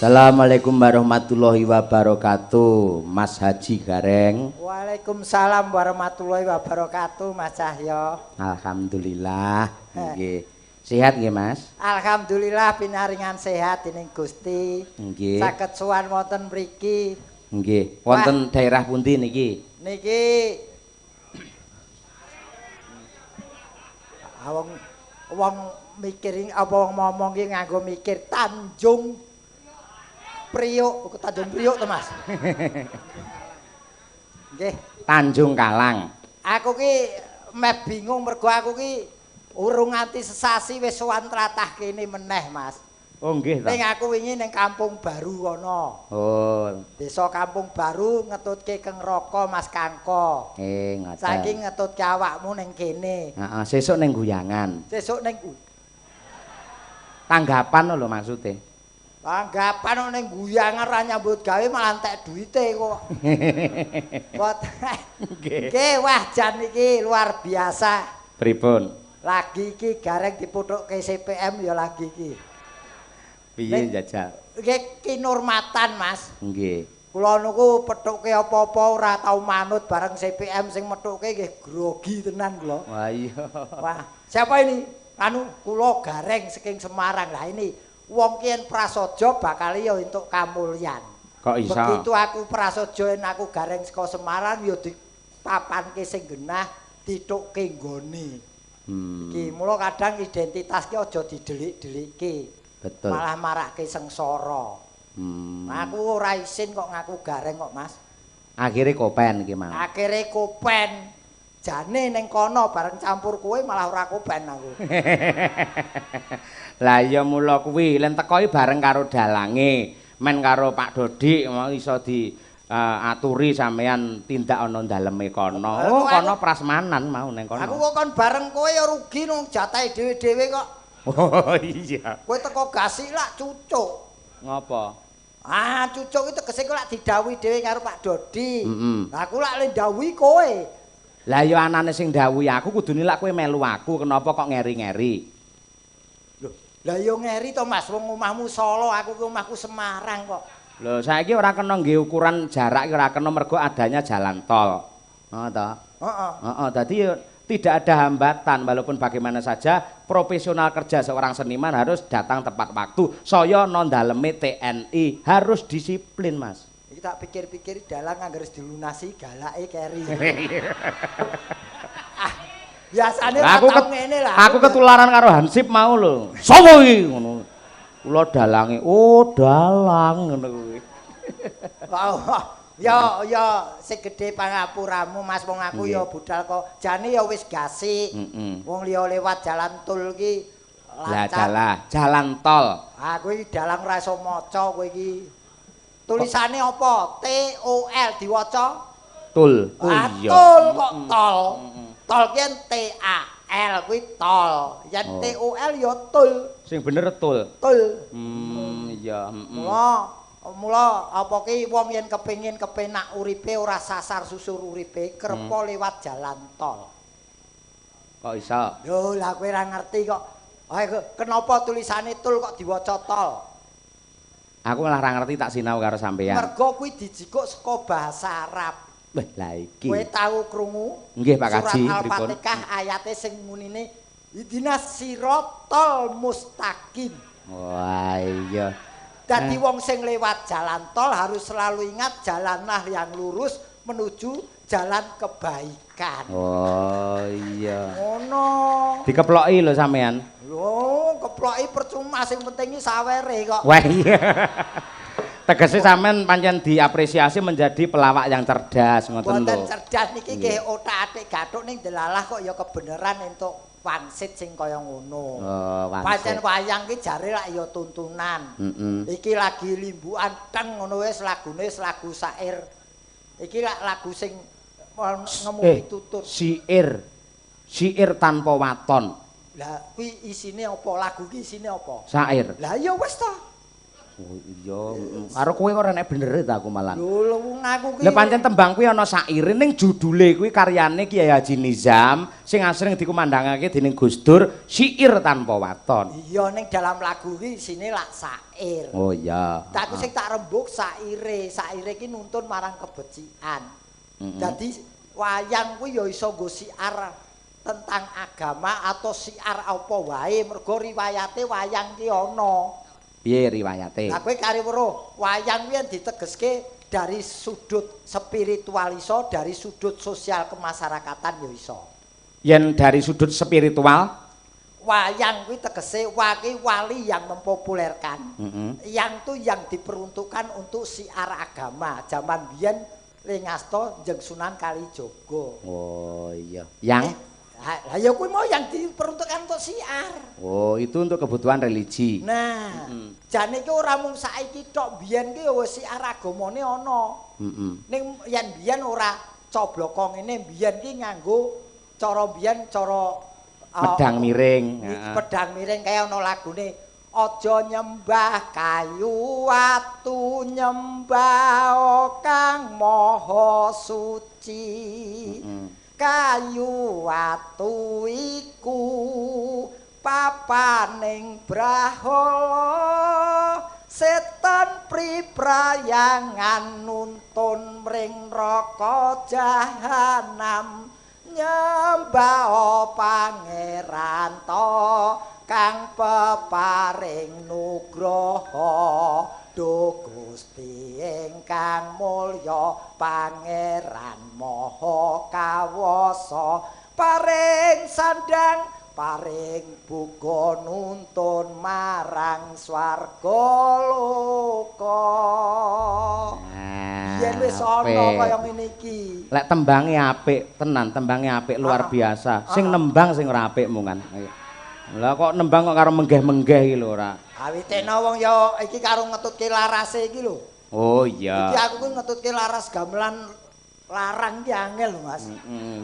Assalamualaikum warahmatullahi wabarakatuh, Mas Haji Gareng. Waalaikumsalam warahmatullahi wabarakatuh, Mas Cahyo. Alhamdulillah. Nggih. Sehat nggih, Mas? Alhamdulillah pinaringan sehat dening Gusti. Nggih. Saged sowan wonten mriki. Nggih. Wonten daerah pundi niki? Niki wong wong mikir apa wong ngomong ki nganggo mikir Tanjung Priok, Tanjung Priok to, Mas? Nggih. Tanjung Kalang. Aku ki meh bingung mergo aku ki urung nganti sesasi wis sowan tlatah kene meneh, Mas. Oh, nggih ta. Ning aku wingi ning Kampung Baru kono. Oh. Desa Kampung Baru ngetutke Keng Raka Mas Kangko. Ngoten. Saiki ngetutke awakmu ning kene. Heeh, sesuk ning Guyangan. Sesuk ning tanggapan lho maksude. Tanggapan ning Guyangan ra nyambut gawe malah entek duwite kok. Nggih. Nggih, wah jan iki luar biasa. Pripun? Lagi iki Gareng diputhukke CPM ya lagi iki. Piye jajal? Nggih kinurmatan, Mas. Nggih. Kula niku pethukke apa-apa ora tau manut bareng CPM sing methukke nggih grogi tenan kula. Wah iya. Wah, siapa ini? Anu kula Gareng saking Semarang. Lah ini wong ki yen prasaja bakal ya entuk kamulyan. Kok iso? Begitu aku prasaja yen aku Gareng saka Semarang ya dipapanke sing genah, dithukke nggone. Iki mula kadang identitas ki aja didelik-delikke. Betul. Malah marake sengsara. Aku ora isin kok ngaku Gareng kok, Mas. Akhire kopen iki, Mas. Akhire kopen. Jane ning kono bareng campur kowe malah ora kopen aku. Lah iya mula kuwi len teko bareng karo dalange, men karo Pak Dodik mau iso di aturi sampean tindak ana daleme kono. Oh, kono prasmanan mau ning kono. Aku kok kon bareng kowe ya rugi nang jatahe dhewe-dhewe kok. Oh iya. Kowe teko gasik lak cucuk. Ngopo? Ah, cucuk iki tegese kok lak didhawuhi dhewe karo Pak Dodi. Lah aku lak le ndhawuhi kowe. Lah ya anane sing ndhawuhi aku kudune lak kowe melu aku, kenapa kok ngeri-ngeri? Lho, lah ya ngeri to Mas, wong omahmu Solo, aku ki omahku Semarang kok. Lho, saiki ora kena nggih ukuran jarak ora kena mergo adanya jalan tol. Heeh ta? Heeh. Heeh, dadi tidak ada hambatan walaupun bagaimana saja profesional kerja seorang seniman harus datang tepat waktu. Saya non daleme TNI harus disiplin, Mas. Iki tak pikir-pikir dalang anggere dilunasi galake keri. Ah, biasane ora tau ngene lah. Aku ketularan karo Hansip mau lho. Sopo iki ngono. Kula dalange. Oh, dalang ngono kuwi. Ya ya sing gedhe pangapuramu Mas, wong aku ya budal kok jane ya wis gasik. Wong liya lewat jalan tol ki lancar. Lah jalan tol. Aku iki dalang ora iso maca kowe iki. Tulisane apa? T O L diwaca? Tul. Oh iya. Tol kok tol. Tol ki T A L kuwi tol. Yen T O L ya tul. Sing bener tul. Tul. Iya, Mula apa ki wong yen kepengin kepenak uripe ora sasar susur uripe krepa lewat jalan tol. Kok iso? Lho, lah kowe ora ngerti kok. Kenapa tulisane tul kok diwaca tol? Aku malah ora ngerti tak sinau karo sampeyan. Mergo kuwi dijikuk saka bahasa Arab. Wah, lah iki. Kowe tau krungu? Nggih, Pak Kaji, Surat Al-Fatihah ayate sing munine ihdinas siratal mustaqim. Wah, iya. Dadi wong sing lewat jalan tol harus selalu ingat jalanlah yang lurus menuju jalan kebaikan. Oh iya. Ngono. Dikeploki lho sampean. Lho, keploki percuma sing penting iki sawere kok. Wah iya. Tegese sampean pancen diapresiasi menjadi pelawak yang cerdas ngoten lho. Mboten cerdas niki nggih otak-atik gathuk ning delalah kok ya kebeneran entuk wangsit sing kaya ngono. Oh, wangsit. Pancen wayang ki jare lak ya tuntunan. Iki lagi limbukan teng ngono wis lagune wis lagu sair. Iki lak lagu sing ngemu pitutur. Siir. Siir tanpa waton. Lah kuwi isine apa? Lagu ki isine apa? Sair. Lah ya wis ta. Oh iya, karo kowe kok ora nek benere ta aku malah. Lho wong aku ki. Lah pancen tembang kuwi ana saire ning judule kuwi karyane Kiai Haji Nizam sing asring dikumandhangake dening Gus Dur, Syair Tanpa Waton. Iya ning dalam lagu ki isine lak sair. Oh iya. Tak aku sing tak rembug saire, saire ki nuntun marang kebecikan. Dadi wayang kuwi ya iso nggo siar tentang agama atau siar apa wae mergo riwayate wayang ki ana. Piye riwayate? Lah kowe kari weruh, wayang kuwi ditegeske dari sudut spiritual iso, dari sudut sosial kemasyarakatan ya iso. Yen dari sudut spiritual, wayang kuwi tegese waki wali yang mempopulerkan. Yang tuh yang diperuntukkan untuk siar agama. Zaman biyen Lingasta njeng Sunan Kalijaga. Oh iya. Yang lah ya kuwi mau yang diperuntukkan untuk siar. Oh, itu untuk kebutuhan religi. Nah, jane iki ora mung saiki tok, biyen ki ya wis siar agamane ana. Ning yen biyen ora cobloko ngene, biyen ki nganggo cara biyen cara pedang miring. Pedang miring kaya ana lagune aja nyembah kayu watu nyembah kang maha suci. Kayu watu iku papaning brahala setan priprayangan nuntun mring neraka jahanam nyembah pangeran to kang peparing nugroho duh Gusti ingkang mulya pangeran maha kawasa paring sandang paring buka nuntun marang swarga loka. Yen wis ana kaya ngene iki. Lek tembange apik tenan, tembange apik luar biasa. Sing nembang sing ora apik mungan. Lah kok nembang kok karo menggeh-menggeh iki lho ora. Awitena wong ya iki karo ngetutke larase iki lho. Oh iya. Iki aku kuwi ngetutke laras gamelan larang iki angel lho Mas.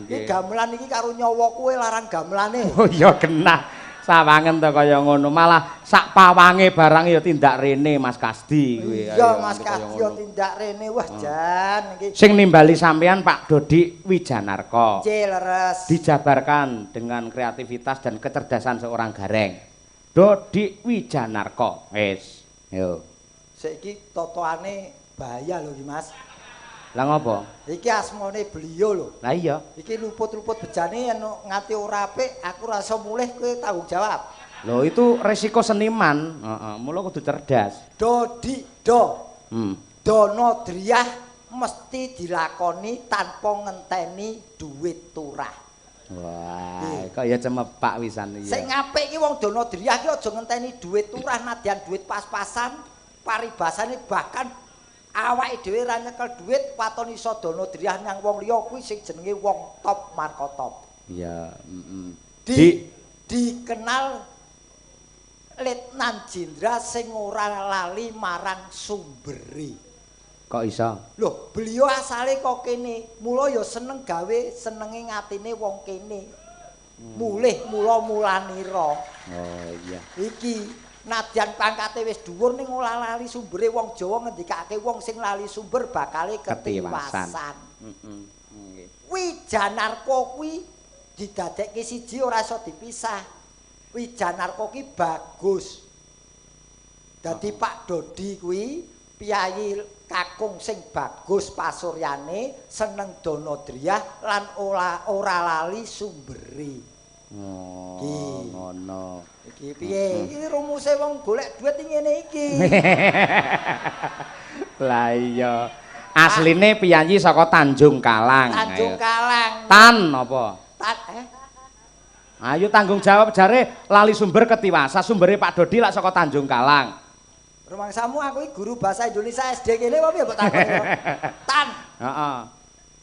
Iki gamelan iki karo nyawa kowe larang gamelane. Oh iya genah. Sawangen to kaya ngono. Malah sak pawange barang ya tindak rene Mas Kasdi kuwi. Iya Mas Kasdi ya tindak rene. Wah jan iki. Sing nimbali sampean Pak Dodik Wijanarko. Nggih leres. Dijabarkan dengan kreativitas dan kecerdasan seorang gareng. Dodik Wijanarko. Wis. Yo. Saiki totoane bahaya lho iki Mas. Lah ngopo? Iki asmane beliau lho. Lah iya. Iki luput-luput bejane yen ngati ora apik, aku ora iso mulih kowe tanggung jawab. Lho itu resiko seniman, heeh, mula kudu cerdas. Dodik do. Dono driyah mesti dilakoni tanpa ngenteni duit turah. Wah, kok ya cemepak wisan iya. Sing apik iki wong dono driyah iki aja ngenteni duit turah nadyan duit pas-pasan, paribasane bahkan awake dhewe ra nyekel dhuwit waton iso dono driyah nyang wong liya kuwi sing jenenge wong top markotop. Iya, Dikenal Letnan Jenderal sing ora lali marang sumbere. Kok iso? Loh, beliau asale kok kene, mula ya seneng gawe senenge ngatine wong kene. Mulih mula mulanira. Oh iya. Iki nadyan pangkate wis dhuwur ning ora lali sumbere. Wong Jawa ngendikake wong sing lali sumber bakale ketiwasan. Wijanarko kuwi didadekke siji ora iso dipisah. Wijanarko ki bagus. Dadi Pak Dodi kuwi piyayi kakung sing bagus pasuryane, seneng dono driyah lan ora lali sumbere. Oh, ngono. Iki piye? Iki rumuse wong golek dhuwit ngene iki. Lah iya. Asline piyayi saka Tanjung Kalang. Tanjung Kalang. Tan apa? Tan Ayo tanggung jawab jare lali sumber ketiwasa. Sumbere Pak Dodi lak saka Tanjung Kalang. Rumangsamu aku iki guru bahasa Indonesia SD kene apa piye mbok takoni? Tan. Heeh.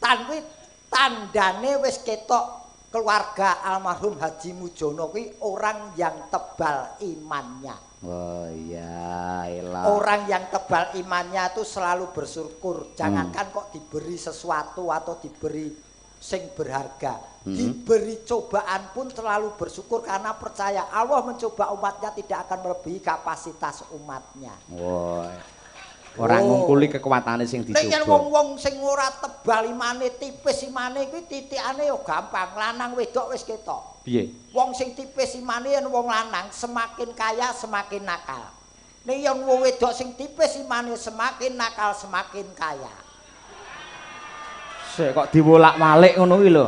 Tan kuwi tandane wis ketok keluarga almarhum Haji Mujono kuwi orang yang tebal imannya. Oh iya, elah. Orang yang tebal imannya itu selalu bersyukur. Jangankan kok diberi sesuatu atau diberi sing berharga. Diberi cobaan pun selalu bersyukur karena percaya Allah mencoba umatnya tidak akan melebihi kapasitas umatnya. Wah. Ora ngungkuli kekuatane sing dicoba. Nek yen wong-wong sing ora tebal imane, tipis imane kuwi titikane ya gampang, lanang wedok wis ketok. Piye? Wong sing tipis imane yen wong lanang semakin kaya semakin nakal. Nek yen wong wedok sing tipis imane semakin nakal semakin kaya. Sik kok diwolak-walik ngono kuwi lho.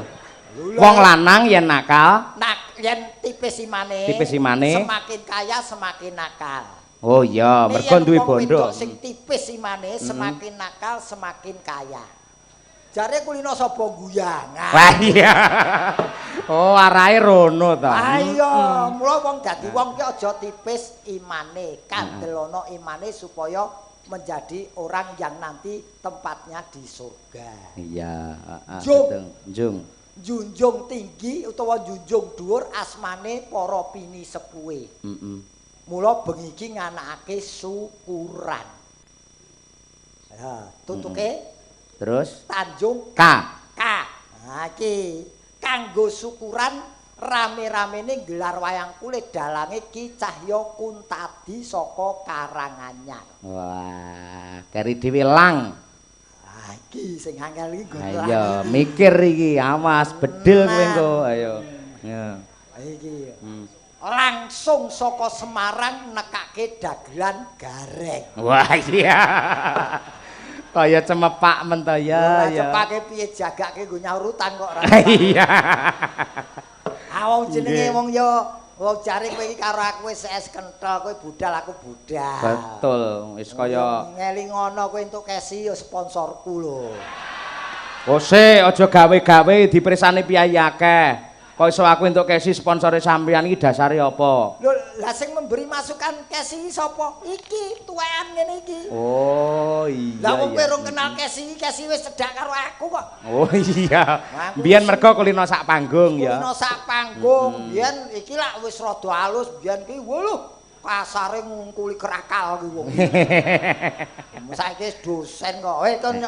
Wong lanang yen nakal, yen tipis imane, semakin kaya semakin nakal. Oh iya, mergo duwe bondo. Wong sing tipis imane semakin nakal semakin kaya. Jare kulino sapa guyangan. Wah iya. Oh, arahe rono ta. Ah iya, mula wong dadi wong ki aja tipis imane, kandelono imane supaya menjadi orang yang nanti tempatnya di surga. Iya, heeh, betul. Njung. Junjung tinggi utawa junjung dhuwur asmane para pini sepuhe. Heeh. Mula bengi iki nganakake syukuran. Ya, tutuke terus Tanjung K. K. Nah iki kanggo syukuran rame-ramene gelar wayang kulit dalange Ki Cahya Kuntadi saka Karanganyar. Wah, keri dhewe lang. Ah iki sing angel iki nggon. Ayo mikir iki, awas bedil kowe engko. Ayo. Ya. Iki. Langsung saka Semarang nekake dagelan gareng. Wah iya. Kaya cemepak men to ya. Ya cepake piye jagake nggo nyaur utang kok ora. Iya. Ah wong jenenge wong ya wong jare kowe iki karo aku wis es kenthel, kowe budal aku budal. Betul, wis kaya ngeling ngono kowe entuk kesi ya sponsorku lho. Oh sik aja gawe-gawe dipresani piyayi akeh. Kok iso aku entuk kesi sponsore sampeyan iki dasare apa? Lho, lah sing memberi masukan kesi iki sapa? Iki tuwekan ngene iki. Oh iya. Lah wong kowe rung kenal kesi iki, kesi wis cedhak karo aku kok. Oh iya. Biyen mergo kulino sak panggung ya. Kulino sak panggung. Biyen iki lak wis rada halus, biyen ki wuluh kasare ngungkuli kerakal ki wong. Saiki wis dosen kok. Eh kon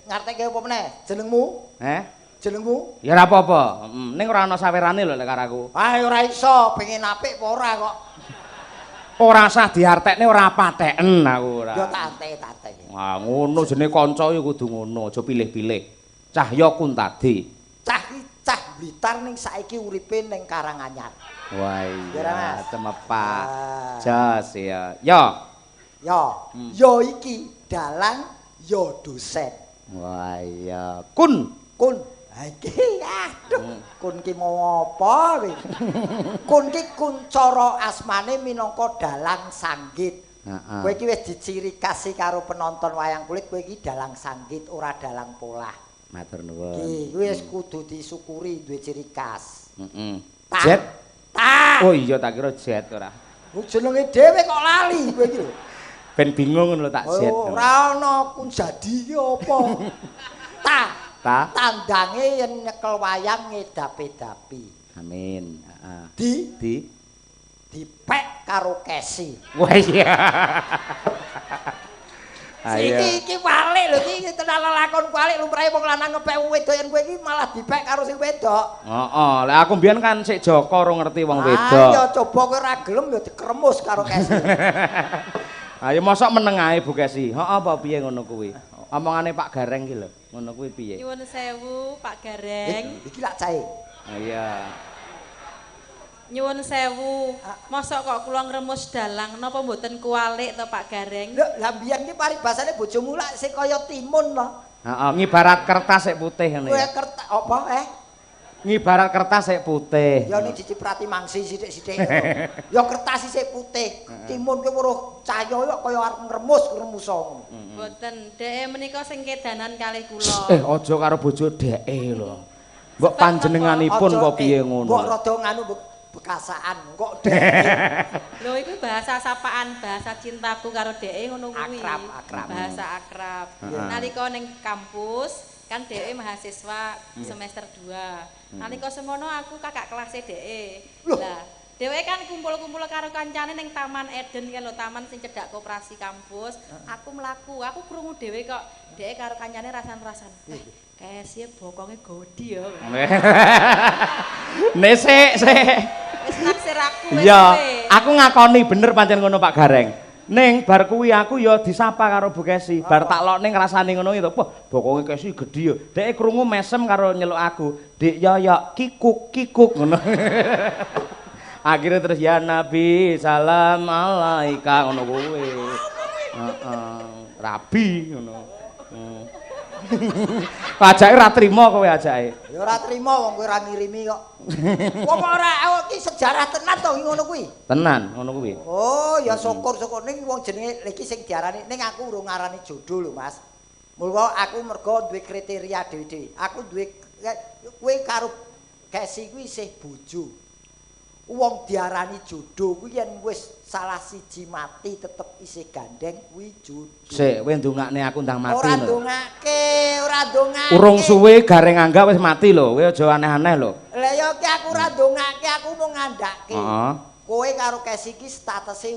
ngarteke apa meneh? Jenengmu? Heh? Jenengmu? Ya ora apa-apa. Ning ora ana sawerane lho lek karo aku. Ah ora iso, pengen apik apa ora kok. Ora usah diartekne ora patheken aku ora. Ya tak artek-artek. Wah, ngono jenenge kanca ya kudu ngono, aja pilih-pilih. Cahya Kuntadi. Cah iki cah Blitar ning saiki uripe ning Karanganyar. Wah iya, cemepak. Jos ya. Ya. Ya. Ya iki dalang ya dosen. Wah iya. Kun. Kun. Iki aduh, kun ki mau apa kuwi? Kun ki kuncara asmane minangka dalang sanggit. Heeh. Kowe iki wis diciri khas karo penonton wayang kulit, kowe iki dalang sanggit ora dalang polah. Matur nuwun. Iki kuwi wis kudu disyukuri duwe ciri khas. Heeh. Jet. Ta. Oh iya tak kira jet ora. Jenenge dhewe kok lali kowe iki lho. Ben bingung ngono lho tak jet. Ora ana kun jadi iki apa. Ta. Ta. Tandange yen nyekel wayang ngedapi-dapi. Amin. Heeh. Di dipek karo kesi. Wah iya. Iki iki walik lho iki tenan lelakon walik lumrahe wong lanang ngepek wong wedok yen kowe iki malah dipek karo sing wedok. Heeh, lek aku mbiyen kan sik Joko ora ngerti wong wedok. Ayo coba kowe ora gelem ya dikremus karo kesi. Ayo mosok meneng ae Bu Kesi. Heeh apa piye ngono kuwi? Omongane Pak Gareng ki lho, ngono kuwi piye? Nyuwun sewu Pak Gareng. Iki lak cahe. Iya. Nyuwun sewu, mosok kok kula ngremus dalang napa mboten kuwalik to Pak Gareng? Lho, lah mbiyen ki paribasane bojomu lak sing kaya timun to. Heeh, ngibarat kertas sik putih ngene. Kowe kertas apa eh? Ngibarat kertas sik putih. Ya ning diciprati mangsi sithik-sithik. Ya kertas sik putih, timun ki weruh cahya kok kaya arep ngremus-ngremusa ngono. Mboten, dheke menika sing kedanan kalih kula. Eh, aja karo bojo dheke lho. Mbok panjenenganipun kok piye ngono. Mbok rada nganu bekasaan kok dheke. Lho iku bahasa sapaan, bahasa cintaku karo dheke ngono kuwi. Akrab, akrab. Bahasa akrab. Nalika ning kampus kan dheke mahasiswa semester 2. Nalika semono aku kakak kelase dheke. Lah, dheweke kan kumpul-kumpul karo kancane ning Taman Eden kan lho, taman sing cedhak koperasi kampus. Aku mlaku, aku krungu dhewe kok dheke karo kancane rasan-rasan. Kesi bokonge godi ya. Nek sik sik. Wis naksir aku wis. Iya, aku ngakoni bener pancen ngono Pak Gareng. Ning bar kuwi aku ya disapa karo Bu Kesi. Bar tak lokne ngrasani ngono itu. Wah, bokonge Kesi gedhi ya. Dhek krungu mesem karo nyeluk aku. Dik Yoyok kikuk kikuk ngono. Akhirnya terus ya Nabi salam alaika ngono kuwi. Heeh, rabi ngono. Ajake ora trimo kowe ajake. Ya ora trimo wong kowe ora ngirimi kok. Wong ora iki sejarah tenan to ngono kuwi. Tenan ngono kuwi. Oh ya syukur-syukur ning wong jenenge iki sing diarani ning aku urung ngarani jodoh lho Mas. Mula aku mergo duwe kriteria dhewe-dhewe. Aku duwe kowe karo Kesi kuwi isih bojo. Wong diarani jodoh kuwi yen wis salah siji mati tetep isih gandeng kuwi jodoh. Sik, kowe ndongakne aku ndang mati. Ora ndongake, ora ndongake. Urung suwe Gareng Angga wis mati lho, kowe aja aneh-aneh lho. Lah ya ki aku ora ndongake, aku mung ngandhake. Heeh. Kowe karo Kesi iki statuse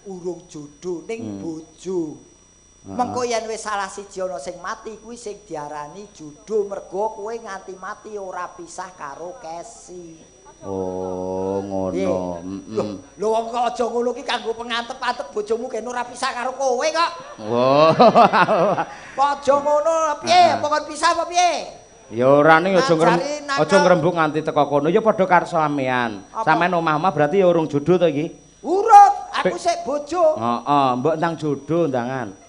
urung jodoh ning bojo. Mengko yen wis salah siji ana sing mati kuwi sing diarani jodoh mergo kowe nganti mati ora pisah karo Kesi. Oh, ngono. Heeh. Lho wong kok aja ngono ki kanggo pengantep-antep bojomu kene ora pisah karo kowe kok. Oh. Kok aja ngono piye? Apa kon pisah apa piye? Ya ora ning aja ngrembug nganti teko kono. Ya padha karo sampean. Sampean omah-omah berarti ya urung jodoh to iki? Urung, aku sik bojo. Heeh, mbok ndang jodoh ndangan.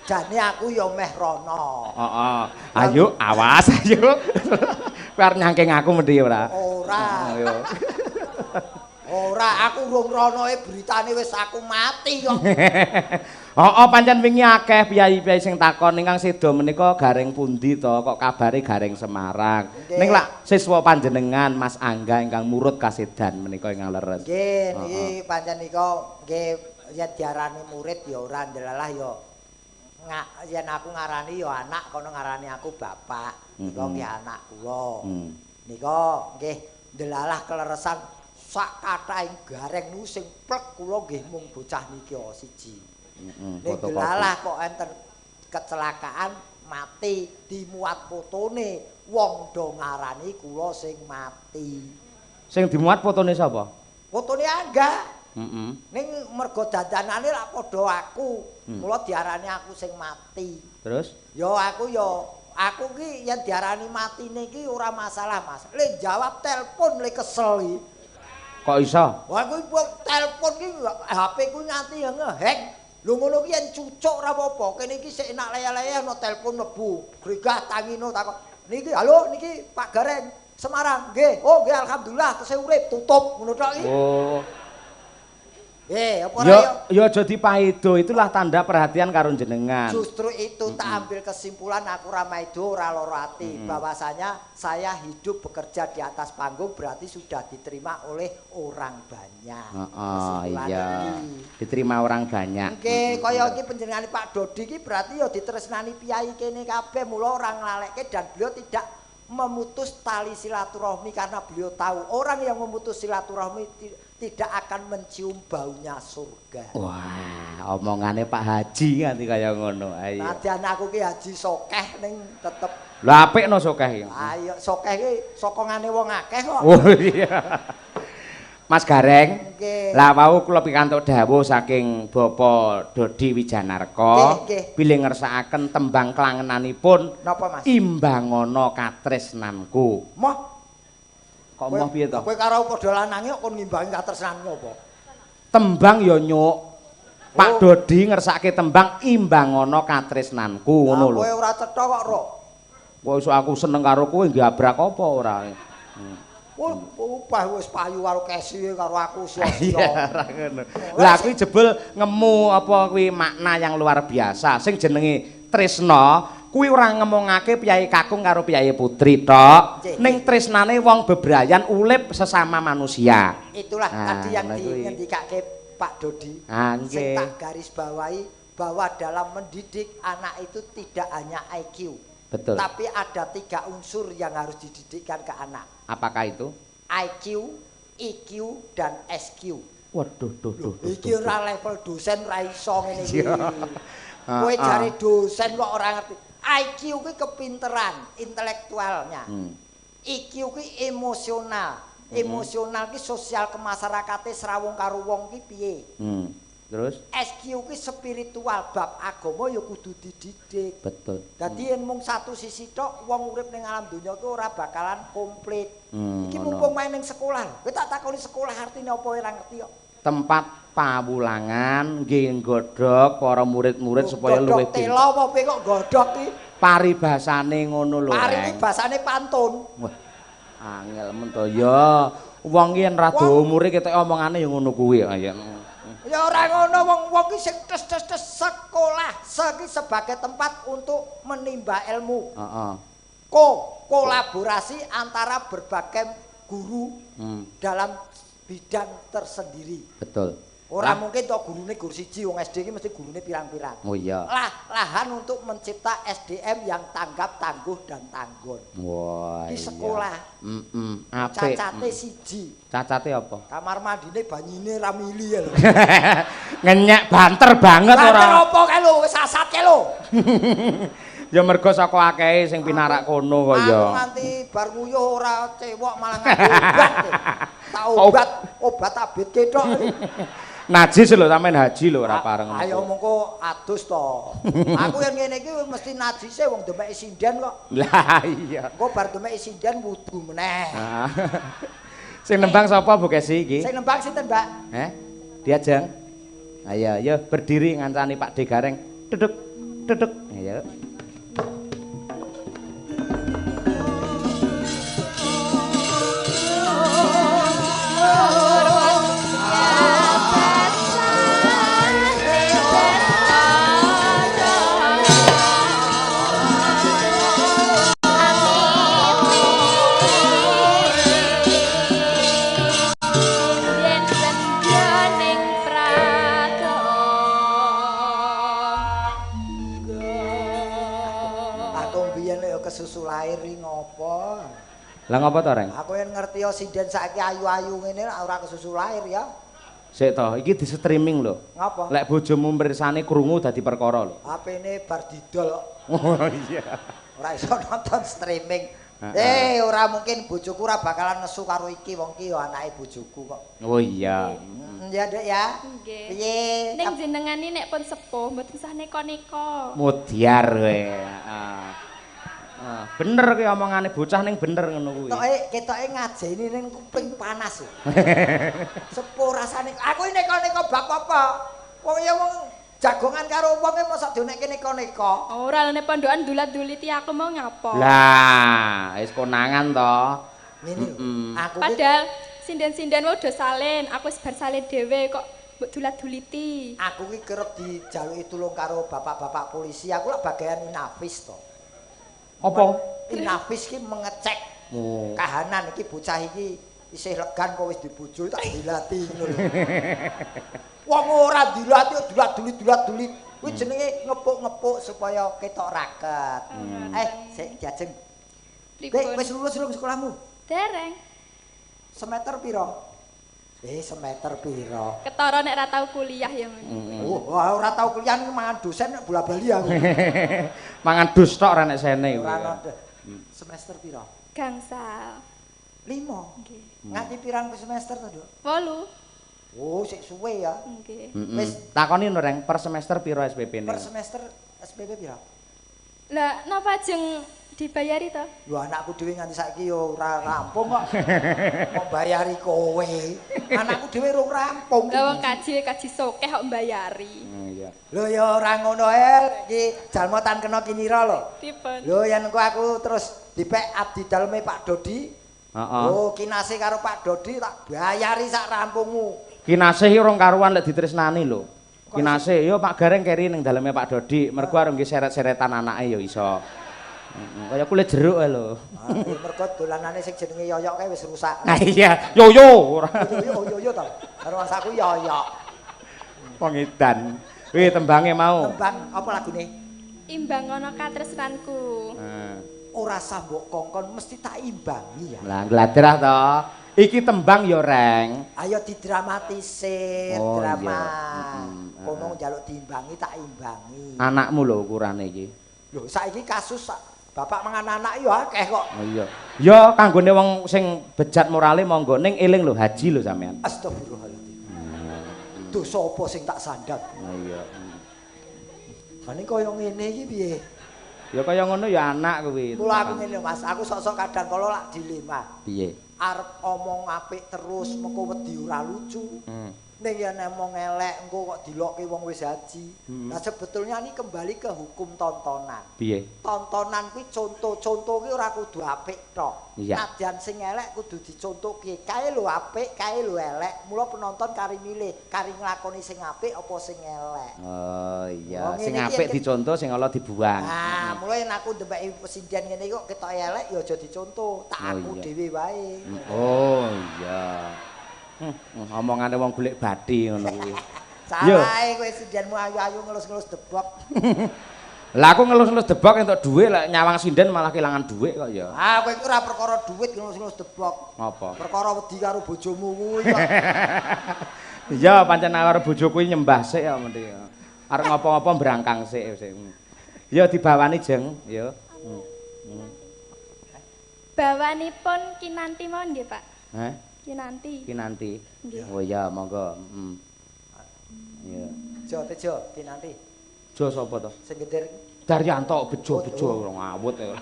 Jane aku ya meh rono. Heeh. Ayo awas ayo. Kowe arep nyangking aku mendhi ora? Ora. Ora, aku urung ronoe beritane wis aku mati kok. Heeh, pancen wingi akeh piyayi-piyayi sing takon ingkang seda menika Gareng pundi to, kok kabare Gareng Semarang. Ning lak siswa panjenengan Mas Angga ingkang murut kasedan menika ingkang leres. Nggih, niki pancen nika nggih yen diarani murid ya ora ndelalah ya. Yen aku ngarani ya anak, kono ngarani aku bapak. Nika nggih anak kula. Nika nggih ndelalah keleresan sak kathahing Gareng niku sing plek kula nggih mung bocah niki siji. Ning ndelalah kok enten kecelakaan mati dimuat fotone wong do ngarani kula sing mati. Sing dimuat fotone sapa? Fotone Angga. Ning mergo dandanane lak padha aku, mula diarani aku sing mati. Terus? Ya aku ki yen diarani matine iki ora masalah, Mas. Le jawab telepon le kesel iki. Kok iso? Wah, kuwi telepon ki HP ku nganti ngehack. Lho ngono ki yen cucuk ora apa-apa. Kene iki sik enak leyeh-leyeh ana telepon mlebu. Gregah tangino takon. Niki halo niki Pak Gareng Semarang. Nggih. Oh nggih alhamdulillah tesih urip tutup ngono tok iki. Oh. Apa ora ya aja dipaido, itulah tanda perhatian karo jenengan. Justru itu tak ambil kesimpulan aku ra maido ora lara ati bahwasanya saya hidup bekerja di atas panggung berarti sudah diterima oleh orang banyak. Heeh, iya. Diterima orang banyak. Nggih, kaya iki panjenengane Pak Dodi iki berarti ya ditresnani piyai kene kabeh mula ora nglalekke dan beliau tidak memutus tali silaturahmi karena beliau tahu orang yang memutus silaturahmi tidak akan mencium baunya surga. Wah, omongane Pak Haji nganti kaya ngono. Ayo. Nadyan aku ki haji sokeh ning tetep. Lha apik no sokeh iki. Ayo sokeh ki sokongane wong akeh kok. Oh iya. Mas Gareng. Lah wau kula pikantuk dawuh saking Bapak Dodi Wijanarko bilih ngersakaken tembang klangenanipun napa Mas? Imbangono katresnanku. Moh. Kok moh piye to? Kowe karo padha lanange kok kon ngimbangi katresnanmu apa? Tembang ya nyuk. Pak Dodi ngersake tembang imbangono katresnanku ngono lho. Kowe ora cetha kok, Rok. Kok iso aku seneng karo kowe nggabrak apa ora? Wah, wis payu karo Kesi karo aku sia-sia. Ora ngono. Lah kuwi jebul ngemu apa kuwi makna yang luar biasa. Sing jenenge tresna kuwi ora ngemongake piyayi kakung karo piyayi putri tok. Ning tresnane wong bebrayan urip sesama manusia. Itulah tadi yang dingendikake Pak Dodi. Sing tak garis bawahi bahwa dalam mendidik anak itu tidak hanya IQ. Betul. Tapi ada 3 unsur yang harus dididikkan ke anak. Apakah itu? IQ, EQ, dan SQ. Waduh, duh, duh. Iki ora level dosen ra iso ngene iki. Kowe jare dosen kok ora ngerti. IQ kuwi kepinteran, intelektualnya. EQ kuwi emosional. Emosional ki sosial kemasyarakate srawung karo wong ki piye. Terus SQ ki spiritual, bab agama ya kudu dididik. Betul. Dadi yen mung satu sisi tok wong urip ning alam donya ki ora bakalan komplit. Iki mumpung main ning sekolah. Kowe tak takoni sekolah artine apa ora ngerti kok. Tempat pawulangan nggih nggodhog para murid-murid supaya luwih pinter. Telo apa piye kok godhog ki? Paribasane ngono lho. Pari ki basane pantun. Wah, angel men to ya. Wong ki yen rada umure ketok omongane ya ngono kuwi ya. Ya ora ngono, wong-wong ki sing tes-tes sekolah, se sebagai tempat untuk menimba ilmu. Heeh. Kolaborasi antara berbagai guru dalam bidang tersendiri. Betul. Ora mungkin to gurune gur siji, wong SD ki mesti gurune pirang-pirang. Oh iya. Lah, lahan untuk mencipta SDM yang tanggap, tangguh dan tanggon. Wah. Di sekolah. Heeh. Apik. Cacate siji. Cacate apa? Kamar mandine banyine ra mili ya lho. Ngenyek banter banget ora. Banter apa kae lho, wis sasat kae lho. Ya mergo saka akehe sing pinarak kono kok ya. Aku nganti bar nguyuh ora cewek malah nganggo obat. Tak obat, obat abit ketok. Najis lho sampean haji lho ora pareng. Ayo mongko adus to. Aku yen ngene iki mesti najise wong demeke sinden kok. Lah iya. Engko bar demeke sinden wudu meneh. Sing nembang sapa Bu Kesi iki? Sing nembang sinten, Mbak? Heh? Diajeng. Ayo, ayo berdiri ngancani Pak De Gareng. Duduk, duduk. Ayo. Susu lahir ngopo? Lah ngopo to, Reng? Aku yen ngerti yo sinden saiki ayu-ayu ngene ora kesusu lahir ya. Sik to, iki di streaming lho. Ngopo? Lek bojomu mriksane krungu dadi perkara lho. HP-ne bar didol. Oh iya. Ora iso nonton streaming. Ora mungkin bojoku ora bakalan nesu karo iki, wong ki yo anake bojoku kok. Oh iya. Ya, Dek ya. Nggih. Piye? Ning jenengane nek pun sepuh mboten sah neko-neko. Mudyar kowe. Heeh. Bener kuwi omongane bocah ning bener ngono kuwi. Ketoke ngajeni ning kuping panas. Sepuh rasane. Aku neko-neko bab apa? Wong ya wong jagongan karo wong e mosok dionekke neko-neko. Ora lene pondokan dulat-duliti aku mau ngapa? Lah, wis konangan to. Ngene lho. Aku padahal sinden-sinden wae udah salin, aku wis bar salin dhewe kok mbok dulat-duliti. Aku ki kerep dijaluki tulung karo bapak-bapak polisi. Aku lak bagian inafis to. Apa? Inafis ki mengecek kahanan iki bocah iki isih legan kok wis dibojo tak dilati ngono lho. Wong ora dilati dulat-dulit kuwi jenenge ngepuk-ngepuk supaya ketok raket. Sik diajeng. Kowe wis lulus rung sekolahmu? Dereng. Semester pira? Semester pira? Ketara nek ora tau kuliah ya ngono. Oh, ora tau kuliah mangan dosen nek bola-bali aku. Mangan dus tok ora nek sene kuwi. Ora semester pira? Gangsal. 5. Nggih. Nganti pirang semester to, Nduk? 8. Oh, sik suwe ya. Nggih. Wis takoni no Reng, per semester pira SPP-ne? Per semester SPP pira? Lah, napa ajeng dibayari to? Lho anakku dhewe nganti saiki ya ora rampung kok. Kok bayari kowe. Anakku dhewe rung rampung. Lah wong kaji sokeh kok mbayari. Iya. Lho ya ora ngono ae iki jalma tan kena kinira lho. Pripun? Lho yen engko aku terus dipek abdi daleme Pak Dodi. Heeh. Oh, kinasih karo Pak Dodi tak bayari sak rampungmu. Kinasih iki rong karuan lek ditresnani lho. Kinasih yo Pak Gareng keri ning daleme Pak Dodi, mergo arep nggih seret-seretan anake ya iso. Kaya kulit jeruk ae lho. Mergo dolanane sing jenenge Yoyok kae wis rusak. Nah iya, yoyo ora. Yoyo yoyo to. Karo masaku Yoyok. Wong edan. Wih tembange mau. Tembang apa lagune? Imbang ana katresnanku. Heeh. Ora sah mbok kongkon mesti tak imbangi ya. Lah gladrah to. Iki tembang ya, Reng. Ayo didramatisir, oh, drama. Iya. Kono njaluk diimbangi tak imbangi. Anakmu lho ukurane iki. Lho saiki kasus bapak mangan anak ya akeh kok. Oh iya. Ya kanggone wong sing bejat morale monggo ning eling lho haji lho sampean. Astagfirullahaladzim. Dosa apa sing tak sandang? Oh iya. Lah ning kaya ngene iki piye? Ya kaya ngono ya anak kuwi. Mula aku ngene Mas, aku sok-sok kadang kala lak dilema. Piye? Arep omong apik terus mengko wedi ora lucu. Ning yen omong elek engko kok dilokke wong wis haji. Nah sebetulnya ini kembali ke hukum tontonan. Piye? Tontonan kuwi contoh-contoh kuwi ora kudu apik tok. Nadyan sing elek kudu dicontohke. Kae lho apik, kae lho elek. Mula penonton kari milih, kari nglakoni sing apik apa sing elek. Oh iya, sing apik dicontoh, sing ala dibuang. Nah, mula yen aku ndembeki pesinden ngene iki kok ketoke elek ya aja dicontoh, tak aku dhewe wae. Oh iya. Omongane wong golek bathi ngono kuwi. Salahe kowe sindenmu ayu-ayu ngelus-ngelus debok. Lah aku ngelus-ngelus debok entuk dhuwit, lek nyawang sinden malah kehilangan dhuwit kok ya. Ah kowe iku ora perkara dhuwit ngelus-ngelus debok. Ngapa? Perkara wedi karo bojomu kuwi kok. Iya, pancen karo bojoku kuwi nyembah sik ya mendhi. Arep ngopo-ngopo mbrangkang sik. Ya dibawani jeng, ya. Bawanipun Kinanti mawon nggih, Pak. Heh? Kinanti. Kinanti. Oh iya, monggo. Iya. Jo Tejo, Kinanti. Jo sapa to? Sing gender Daryanto bejo-bejo ngawut ya.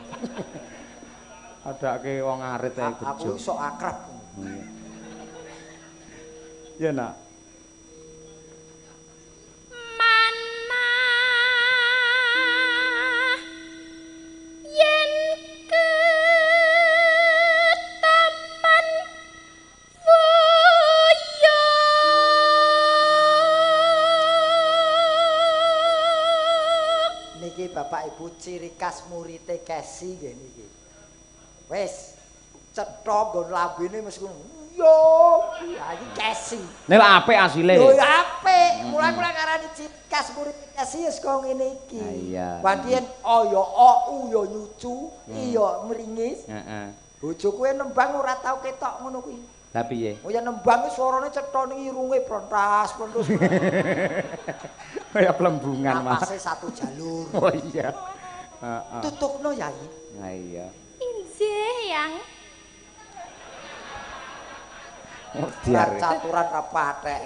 Adake wong arit ae bejo. Aku iso akrab. Iya, Nak. Manah yen ketapan niki Bapak Ibu ciri khas murite Kesi nggih niki. Wis cetha nggon lambene mesti ngono. Yo, iki Kesi. Nek apik asile. Lho ya apik. Mula kula ngarani ciri khas murite Kesi wis kaya ngene iki. Iya. Wadiyen a ya a u ya nyucu, i ya mringis. Heeh. Bojoku nembang ora tau ketok ngono kuwi. Lah piye? Oh ya nembang iki suarane cetha ning irunge prontas, prontos. Kaya plembungan, Mas. Napase satu jalur. Oh iya. Heeh. Tutukno, Yai. Ha iya. Injih, Yang. Oh, diar. Caturan ra pathek.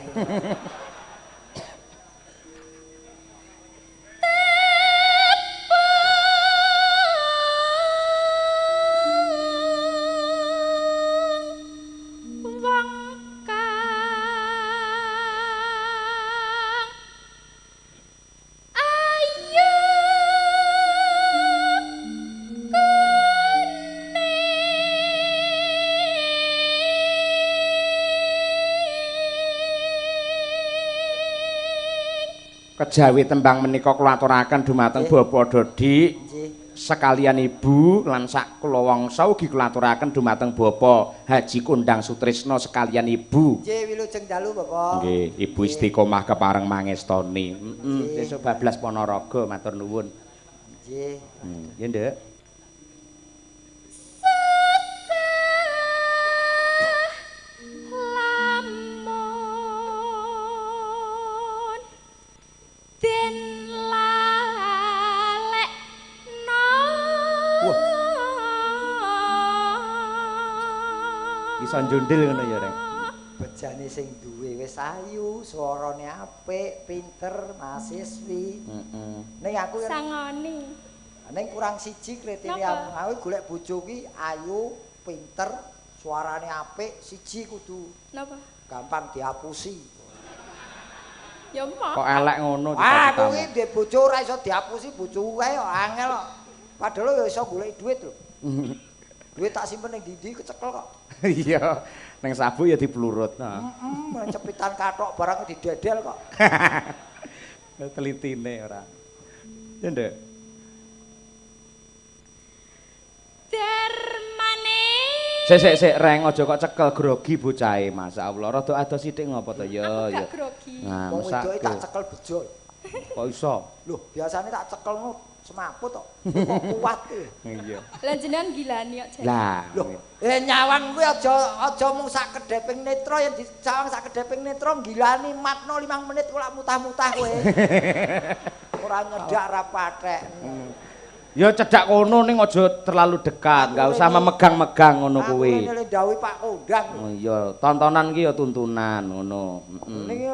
Kejawi tembang menika kula aturaken dumateng Bapak Dodi sekalian Ibu lan sak kula wangsa ugi kula aturaken dumateng Bapak Haji Kondang Sutrisno sekalian Ibu. Nggih, wilujeng dalu Bapak. Nggih, Ibu istiqomah kepareng mangestoni. Heeh, sesuk bablas Ponorogo matur nuwun. Nggih. Nggih, Nduk. Iso njundil ngono ya, Reng. Bejane sing duwe wis ayu, swarane apik, pinter, mahasiswi. Heeh. Ning aku sangoni. Ning kurang siji kriteria aku golek bojo ki ayu, pinter, suarane apik, siji kudu. Napa? Gampang diapusi. Ya emoh. Kok elek ngono cita-citamu. Ah, kuwi ndek bojo ora iso diapusi bojoku kae kok angel kok. Padahal ya iso golek duit lho. Duit tak simpen ning ndi-ndi kecekel kok. Iya, ning sabuk ya diplurut. Heeh, cepitan kathok barang didedel kok. Telitine ora. Ya, Nduk. Darmane. Sik sik sik Reng, aja kok cekel grogi bocahe, masyaallah. Rada adoh sithik ngopo to ya ya. Grogi. Nah, wong wedoke tak cekel bejo. Kok iso? Loh, biasane tak cekel ngono semaput kok. Kok kuat kuwi. Iya. Lah jenengan gilani kok jan. Lah, lho, nyawang kuwi aja mung sak kedheping netra yen dicawang sak kedheping netra gilani matno 5 menit kok lak mutah-mutah kowe. Ora nyedak ra pathek. Ya cedhak kono ning aja terlalu dekat, enggak usah memegang-megang ngono kuwi. Aku ndhawuhi Pak Kondang. Oh iya, tontonan ki ya tuntunan ngono. Heeh. Ning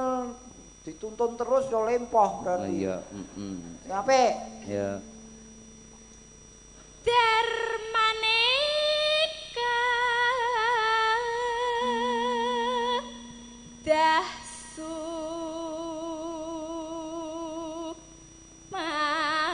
dituntun terus ya lempoh berarti. Oh iya, heeh. Sing apik. Ya. Darmaneka dahsu mandeng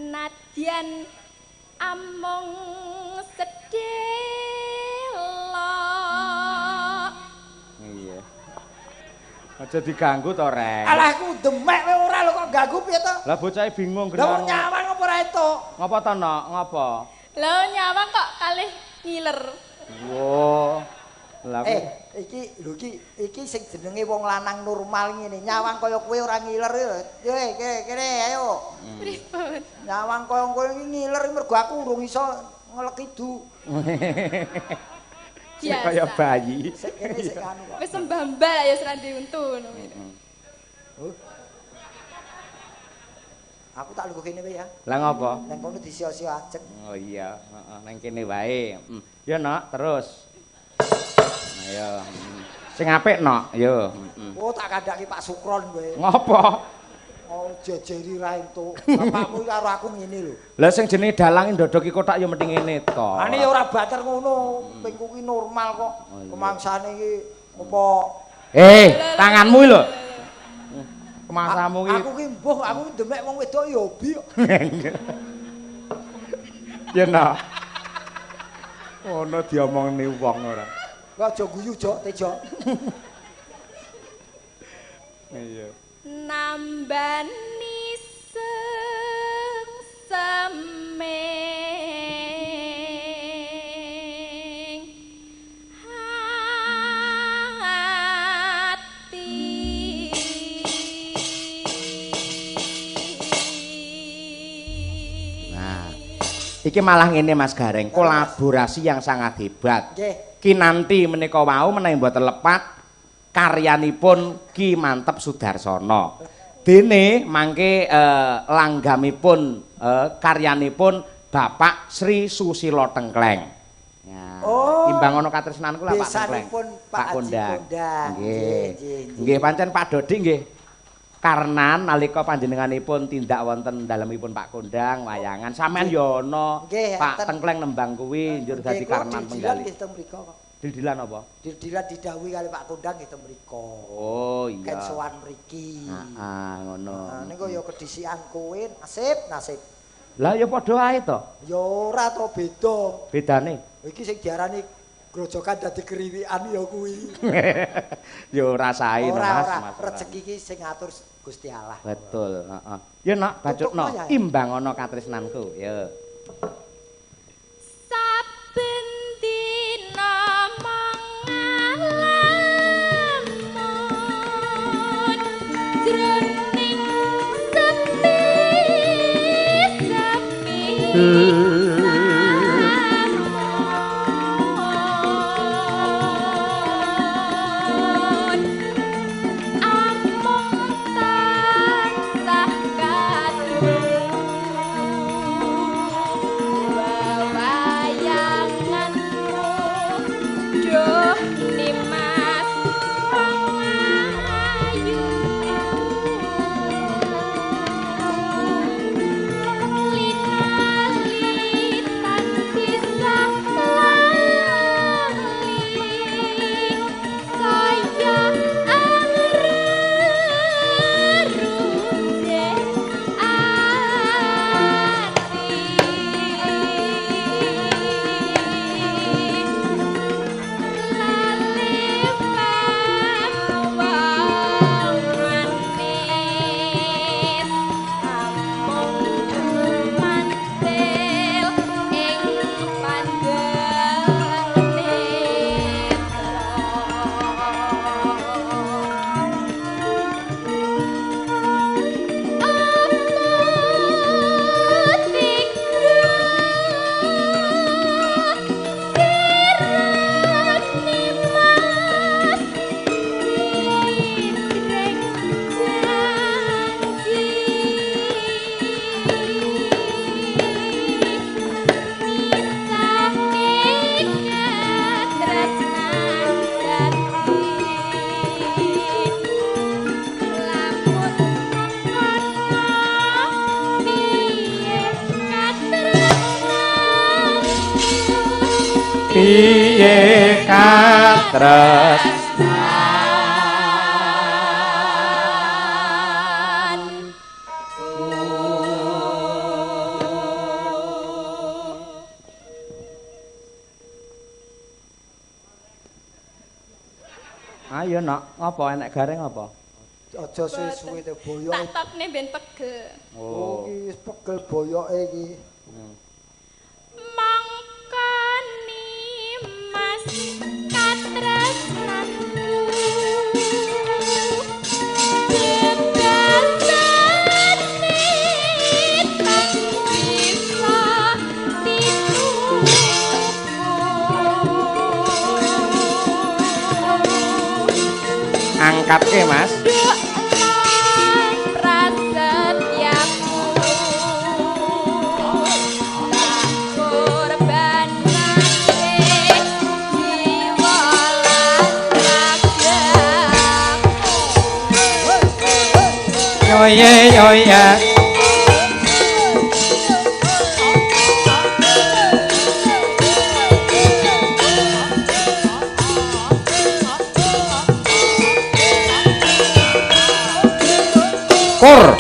sanadyan amung sedelok. Iya. Aja diganggu to, Reng. Alah aku demek kowe ora lho kok ganggu piye to? Lah bocahe bingung Lah wong nyawang apa ora entuk? Ngopo to, Nok? Ngopo? Lah nyawang kok kalih ngiler. Wo. Lah iki lho iki sing jenenge wong lanang normal ngene. Nyawang kaya kowe ora ngiler ya. Kene ayo. Pripun? Nyawang kaya kowe iki ngiler mergo aku urung iso ngelek idu. Kaya bayi. Sik kene sik anu kok. Wis mbambal ya serandi untu ngono. Aku tak lungguh kene wae ya. Lah ngopo? Nang kono disio-sio ajeg. Oh iya, heeh, nang kene wae. Ya, Nok, terus. Ayo. Sing apik, Nok, yo. Oh, tak kandhake Pak Sukron kowe. Ngopo? Oh, jejeri ra entuk. Bapakmu karo aku ngene lho. Lah sing jenenge dalang ndodoki kothak ya mesti ngene to. Ane ya ora bater ngono, pingku ki normal kok. Kemangsane iki apa? Tanganmu iki lho. Kemangsamu iki. Aku ki mbuh, aku demek wong wedok ya hobi kok. Ya nah. Ono diomongne wong ora. Kok aja guyu, Jok, Tejo. Iya. Nambani sengseming hati. Nah, iki malah ngene Mas Gareng, kolaborasi yang sangat hebat. Nggih. Kinanti menika wau menawi mboten lepat karyanipun Ki Manteb Sudarsono. Dene mangke langgamipun karyanipun Bapak Sri Susilo Tengkleng. Ya. Oh. Imbang ana katresnanku lah Pak Tengkleng. Pak Kondang. Nggih. Nggih pancen Pak Dodi nggih. Karena nalika panjenenganipun tindak wonten dalemipun Pak Kondang wayangan sampean ya ana Pak Tengkleng nembang kuwi njur dadi karnan penggalih. Dildilan apa? Dildilan didhawuhi kali Pak Kondang nggih teng mriko. Oh iya. Ken sowan mriki. Heeh, ngono. Niku ya kedhisikan kowe nasib, nasib. Lah ya padha ae to. Ya ora to beda. Bedane? Iki sing diarani grojokan dadi kriwikan ya kuwi. Ya ora sae to Mas. Ora, rejeki iki sing ngatur Gusti Allah. Betul, heeh. Ya nak bacutno imbang ana katresnanku, ya. Saben dina mung ngalamun jroning sepi sepi. Piye katresnan Ayo nak, ngapa enek gareng apa? Aja suwe-suwe te boyoke. Tak tokne ben pegel. Oh, iki wis pegel boyoke iki. Mangkani Mas katresnanku. Bebasane tak bisa dituku. Angkatke Mas. Yo ye yo ya. Kur.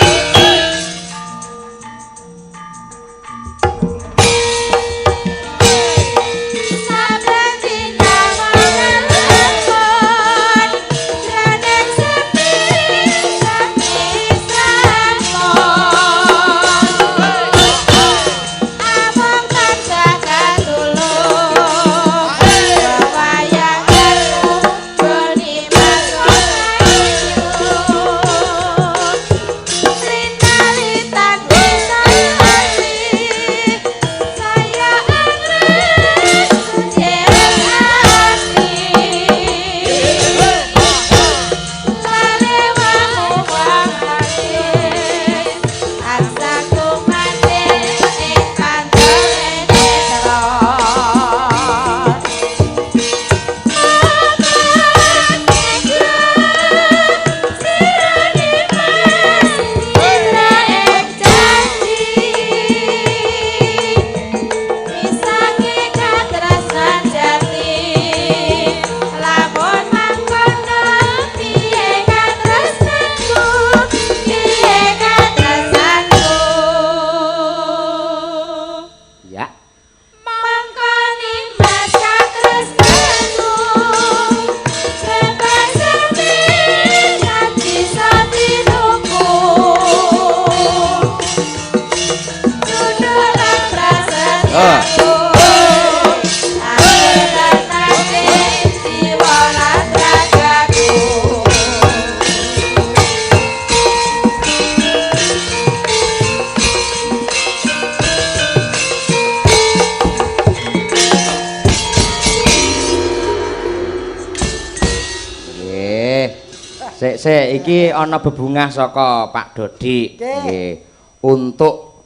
Sik iki ana bebungah saka Pak Dodik. Nggih. Untuk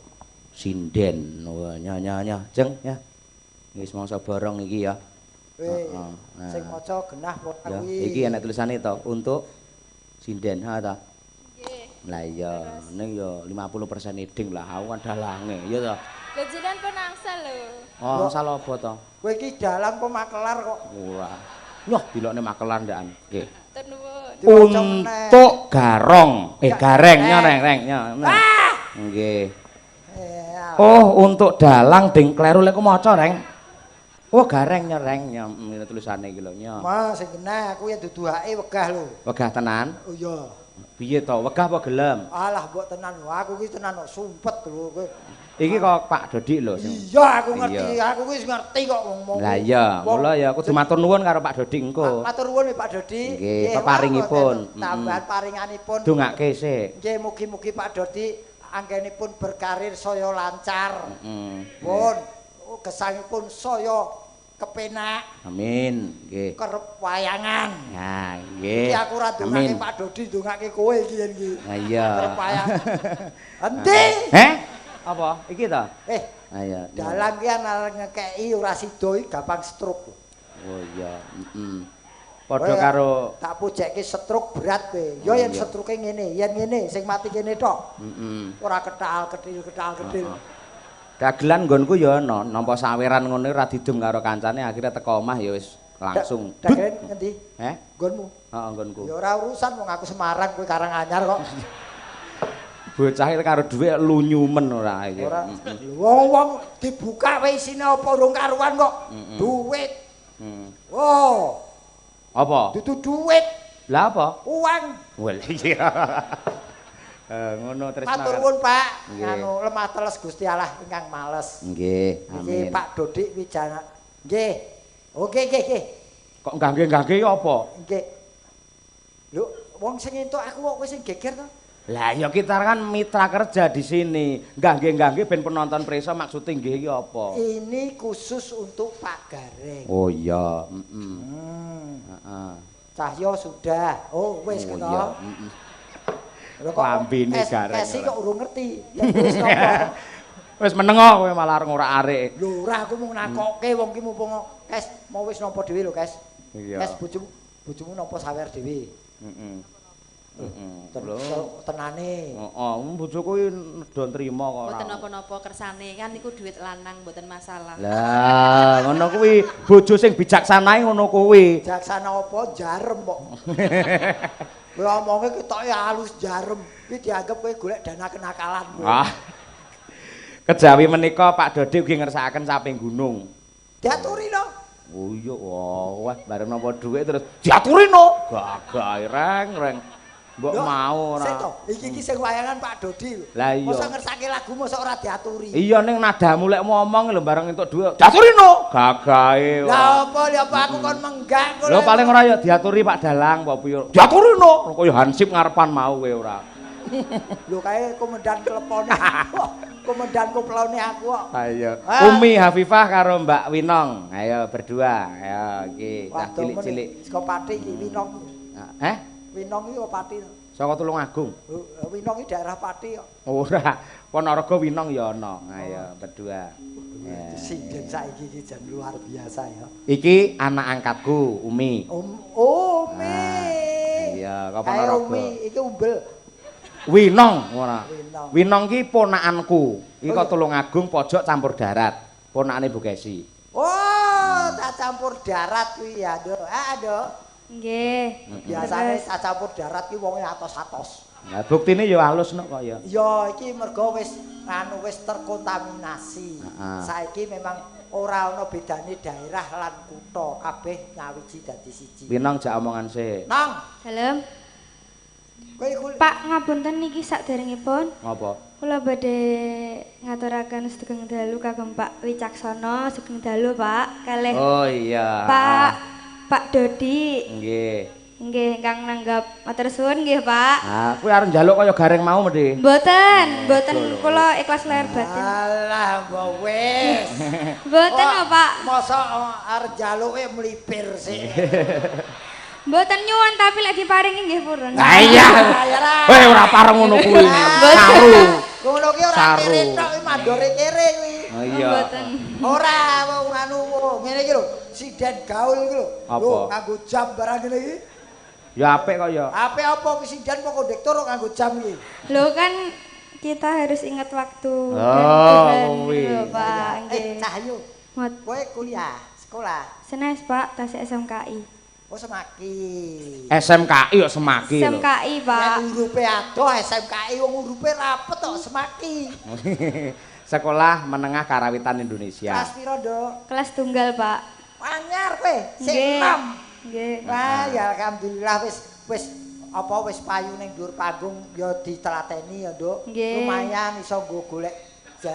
sinden. Wah, nya jeng ya. Wis mangsa borong iki ya. Heeh. Sing maca genah ora kuwi. Iki enek tulisane to, untuk sinden, ha ta? Nggih. Lah iya, ning ya 50% eding lah aku kan dalange, ya ta. Lho jenengan pun angsal lho. Oh, angsal apa to? Kowe iki dalang apa makelar kok? Ora. Nyoh dilokne makelar ndakan. Nggih. Nuwun. Untuk garong, gareng nyo reng reng nyo. Nggih. Oh, untuk dalang ding kleru lek maca reng. Oh, gareng nyo reng nyo tulisane iki lho nyo. Mas sing genah aku yen duduhake wegah lho. Wegah tenan? Oh iya. Piye to? Wegah apa gelem? Alah mbok tenan lho, aku ki tenan kok sumpet lho kowe. Iki kok Pak Dodik lho sing. Iya, aku ngerti, aku wis ngerti kok wong. Lah iya, mula ya kudu matur nuwun karo Pak Dodik engko. Matur nuwun Pak Dodik. Nggih, peparingipun. Tambahan paringanipun. Dongake sik. Nggih, mugi-mugi Pak Dodik anggenipun berkarir saya lancar. Pun gesangipun saya kepenak. Amin. Nggih. Kerep wayangan. Nah, nggih. Iki aku ora ndongake Pak Dodi, ndongake kowe iki yen iki. Ha iya. Kerep wayangan. Endi? Heh? Apa? Iki ta? Ayo. Dalang ki ana ngekeki ora sida iki gampang stroke. Oh iya, heeh. Padha karo tak pujekke stroke berat kowe. Ya yen stroke ngene, yen ngene sing mati kene tok. Heeh. Ora ketal-ketil ketal-ketil. Dagelan nggonku ya ana, nampa saweran ngono ora didum karo kancane, akhirnya teko omah ya wis langsung. Dagelan ngendi? Heh? Nggonmu? Heeh, nggonku. Ya ora urusan wong aku Semarang kowe Karanganyar kok. Bocah iki karo dhuwit lunyumen ora iki. Ora. Wong-wong dibuka wae isine apa urung karuan kok. Duit. Oh. Apa? Dudu duit. Lah apa? Uang. Wel iya. Ngono tresna. Matur nuwun Pak. Nganu lemah teles Gusti Allah ingkang males. Nggih, amin. Iki Pak Dodik Wijana. Nggih. Oke, nggih, nggih. Kok nggangge-nggangge ya apa? Nggih. Lho, wong sing entuk aku kok kowe sing geger to? Lah ya kita kan mitra kerja di sini. Nggangge-nggangge ben penonton preso maksude nggih iki apa? Ini khusus untuk Pak Gareng. Oh iya, heeh. Heeh. Cahyo sudah. Oh, wis oh, kena. Iya, heeh. Lho kok lambene Gareng. Kesi kok urung ngerti. Ya wis napa? Wis meneng kok kowe malah ora arek. Lho ora aku mung nakokke wong ki mumpung Kes mau wis nampa dhewe lho Kes. Iya. Kes bojomu nampa sawer dhewe. Heeh. Heeh. Tenane. Heeh, bojoku iki nedha nrimo kok ora. Mboten napa-napa kersane kan niku duit lanang mboten masalah. Lah, ngono kuwi bojo sing bijaksanae ngono kuwi. Bijaksana apa jarem kok. Kowe omonge ketoke halus jarem, iki dianggep kowe golek dana kenakalan kowe. Ah. Kejawi menika Pak Dodi ugi ngersakaken caping gunung. Diaturi no. Oh iya, wah bareng nampa dhuwit terus diaturi no. Gagah reng-reng. Mbok mau ora. Sik to, iki iki sing wayangan Pak Dodi lho. Lah iya. Mosok ngersake lagu mosok ora diaturi. Iya ning nadamu lek ngomong lho bareng entuk dhuwit. Diaturi no. Gagahe. Lah apa lha apa aku kon menggak kok. Lho paling ora ya diaturi Pak Dalang apa piye. Diaturi no. Kaya hansip ngarepan mau kowe ora. Lho kae komandan klepone. Komandan koplone aku kok. Ayo. Umi Hafifah karo Mbak Winong. Ayo berdua. Ayo iki cah cilik-cilik. Saka Pati iki Winong. Heh? Winong iki Pati. Saka Tulungagung. Winong iki daerah Pati kok. Ora, Ponorogo Winong ya ana. Ayo berdua. Sinden saiki iki jan luar biasa ya. Iki anak angkatku, Umi. Umi. Iya, kok Ponorogo. Umi iki umbel. Winong ora. Winong ki ponakanku. Iki kok Tulungagung pojok campur darat. Ponakane Bu Kesi. Oh, tak campur darat kuwi ya, Nduk. Ah, Nduk. Nggih. Biasane tak campur darat ki wonge atos-atos. Lah buktine ya halus nok kok ya. Ya iki mergo wis anu wis terkontaminasi. Saiki memang ora ana bedane daerah lan kutha, kabeh nyawiji dadi siji. Winong jak omongan sik. Nang. Dalem. Kowe Pak ngapunten niki sakderengipun. Ngapa? Kula badhe ngaturaken sugeng dalu kagem Pak Wicaksono, sugeng dalu Pak. Kalih. Oh iya. Pak Dodi. Nggih. Nggih, ingkang nanggap matur suwun nggih, Pak. Ah, kuwi arep njaluk kaya Gareng mau mesti. Mboten, mboten kula ikhlas lahir batin. Alah, mbok wis. Mboten kok, Pak. Mosok arep njaluke mlipir sik. Mboten nyuwun tapi lek diparingi nggih purun. Lah iya. Weh ora pareng ngono kuwi. Saru. Ngono ki ora kere tok kuwi mandore kere kuwi. Oh iya. Mboten. Ora wong anu ngene iki lho, sinden gaul iki lho. Lho nganggo jam barang ngene iki. Ya apik kok ya. Apik apa ki sinden apa kondektur kok nganggo jam iki? Lho kan kita harus ingat waktu dan kuwi. Lho Pak. Eh Cahyo. Kowe kuliah, sekolah. Senes Pak, tasik SMKI. Oh Semaki. SMKI kok Semaki lho. SMKI, Pak. Nek urupe adoh SMKI wong urupe rapet kok Semaki. Sekolah Menengah Karawitan Indonesia. Kelas piro, Nduk? Kelas tunggal, Pak. Anyar kowe, sik 6. Nggih. Wah, ya alhamdulillah wis wis apa wis payu ning dhuwur panggung ya ditelateni ya, Nduk. Lumayan iso nggo golek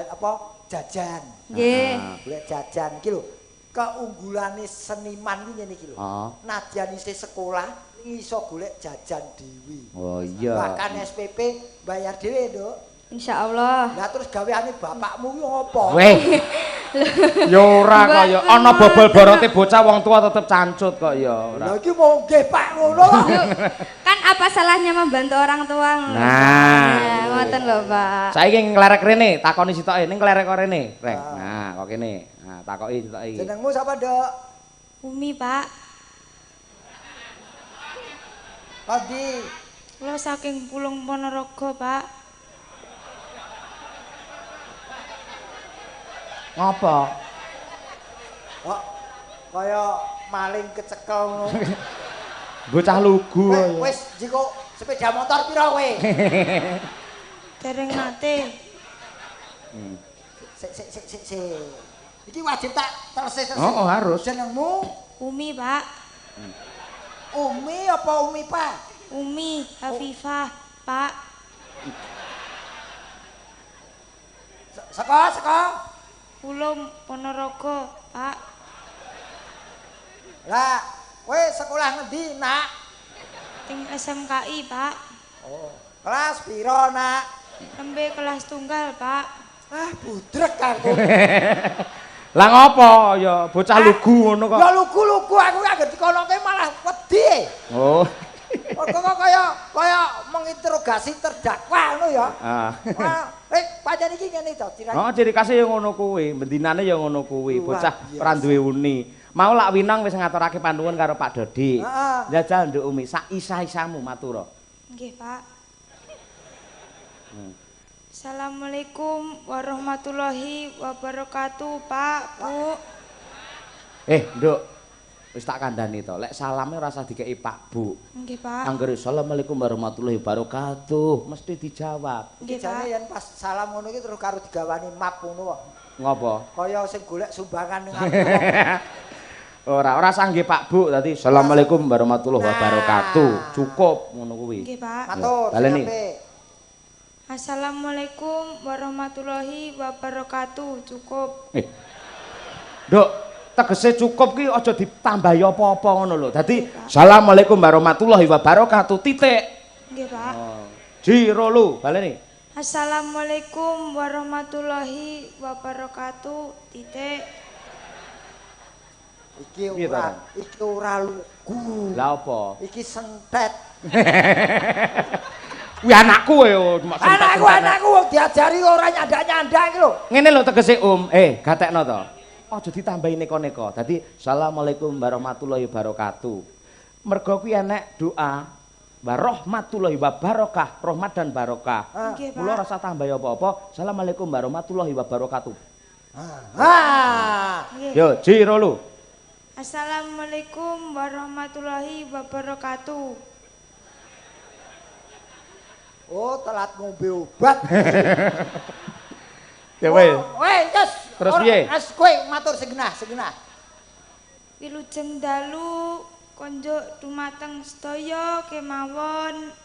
apa jajan. Nggih. Golek jajan iki lho. Keunggulane seniman iki ngene iki lho. Nadyan isih sekolah iso golek jajan dhewe. Oh iya. Bahkan SPP bayar dhewe, Nduk. Insyaallah. Lah terus gaweane bapakmu ki ngopo? Weh. Ya ora kok ya ana bobol borote bocah wong tua tetep cancut kok ya ora. Lah iki mau nggih Pak ngono. Kan apa salahnya membantu orang tua? Nah, ngoten lho, Pak. Saiki nglerek rene, takoni sitoke ning nglerek kok rene, Reng. Nah, kok kene. Nah, takoki sitoke iki. Jenengmu sapa, Nduk? Umi, Pak. Kondi. Kula saking Pulung Ponorogo, Pak. Ngopo? Kok kaya maling kecekel ngono. Bocah lugu. Wis jiko sepeda motor pira kowe? Dereng nate. Sik sik sik sik sik. Iki wajib tak terus. Oh, harus. Jenengmu? Umi, Pak. Umi apa Umi, Pak? Umi Hafifah, Pak. Saka saka Pulung Ponorogo, Pak. Lah, kowe sekolah ngendi, Nak? Ing SMKI, Pak. Oh, kelas piro, Nak? Nembe kelas tunggal, Pak. Ah, budrek aku. Lah ngopo ya bocah lugu ngono kok. Ya lugu-lugu aku anggere dikonoke malah wedi. Oh. Kok kaya menginterogasi terdakwa ngono ya. Ah. Pancen iki ngene to, ciri. Oh, ciri khase ya ngono kuwi, bendinane ya ngono kuwi, bocah ora duwe uni. Mau lak Winong wis ngaturake panuwun karo Pak Dodi. Heeh. Njajal Nduk Umi, sak isa-isamu matura. Nggih, Pak. Assalamualaikum warahmatullahi wabarakatuh, Pak, Bu. Nduk. Wis tak kandhani to, lek salame ora usah dikeki Pak Bu. Nggih, Pak. Anggere assalamualaikum warahmatullahi wabarakatuh, mesti dijawab. Nggih, jane yen pas salam ngono iki terus karo digawani map ngono kok. Ngopo? Kaya sing golek sumbangan ning aku. Ora usah nggih Pak Bu, dadi assalamualaikum warahmatullahi wabarakatuh. Cukup ngono kuwi. Nggih, Pak. Matur. Baleni. Assalamualaikum warahmatullahi wabarakatuh. Cukup. Nduk, tegese cukup ki aja ditambahi apa-apa ngono lho. Dadi assalamualaikum warahmatullahi wabarakatuh titik. Nggih, Pak. Oh. Jirolu, baleni. Assalamualaikum warahmatullahi wabarakatuh titik. Iki ora lugu. Lah apa? Iki sentet. Kuwi anakku ya, anakku anakku wong diajari ora nyandak-nyandak iki lho. Ngene lho tegese Om. Gatekno to. Aja ditambahi neko-neko. Dadi assalamualaikum warahmatullahi wabarakatuh. Mergo kuwi enek doa warahmatullahi wabarakah, rahmat dan barokah. Mula ora usah tambahi apa-apa. Assalamualaikum warahmatullahi wabarakatuh. Ha. Yo, Jirolu. Assalamualaikum warahmatullahi wabarakatuh. Oh, telat ngombe obat. Ya weh. Weh, wis. Terus piye? Wis kowe matur segenah, segenah. Wilujeng dalu konjuk dumateng sedaya kemawon.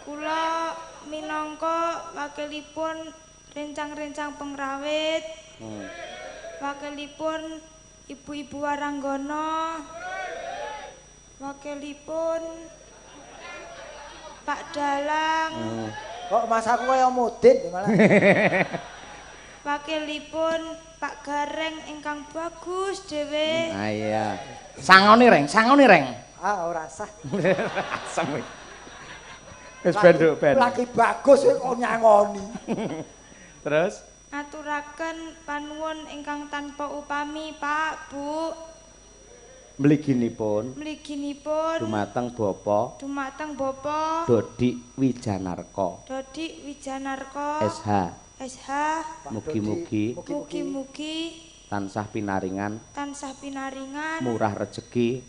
Kula minangka wakilipun rencang-rencang pengrawit. Wakilipun ibu-ibu waranggana. Wakilipun Pak Dalang. Kok mas aku kaya mudin malah. Wakilipun Pak Gareng ingkang bagus dhewe. Ah iya. Sangone reng, sangone reng. Ah ora sah. Asem. Wis ben nduk ben. Lagi bagus kok nyangoni. Terus ngaturaken panuwun ingkang tanpa upami Pak, Bu. Mliginipun dumateng Bapak Dodik Wijanarko SH SH mugi-mugi tansah pinaringan murah rejeki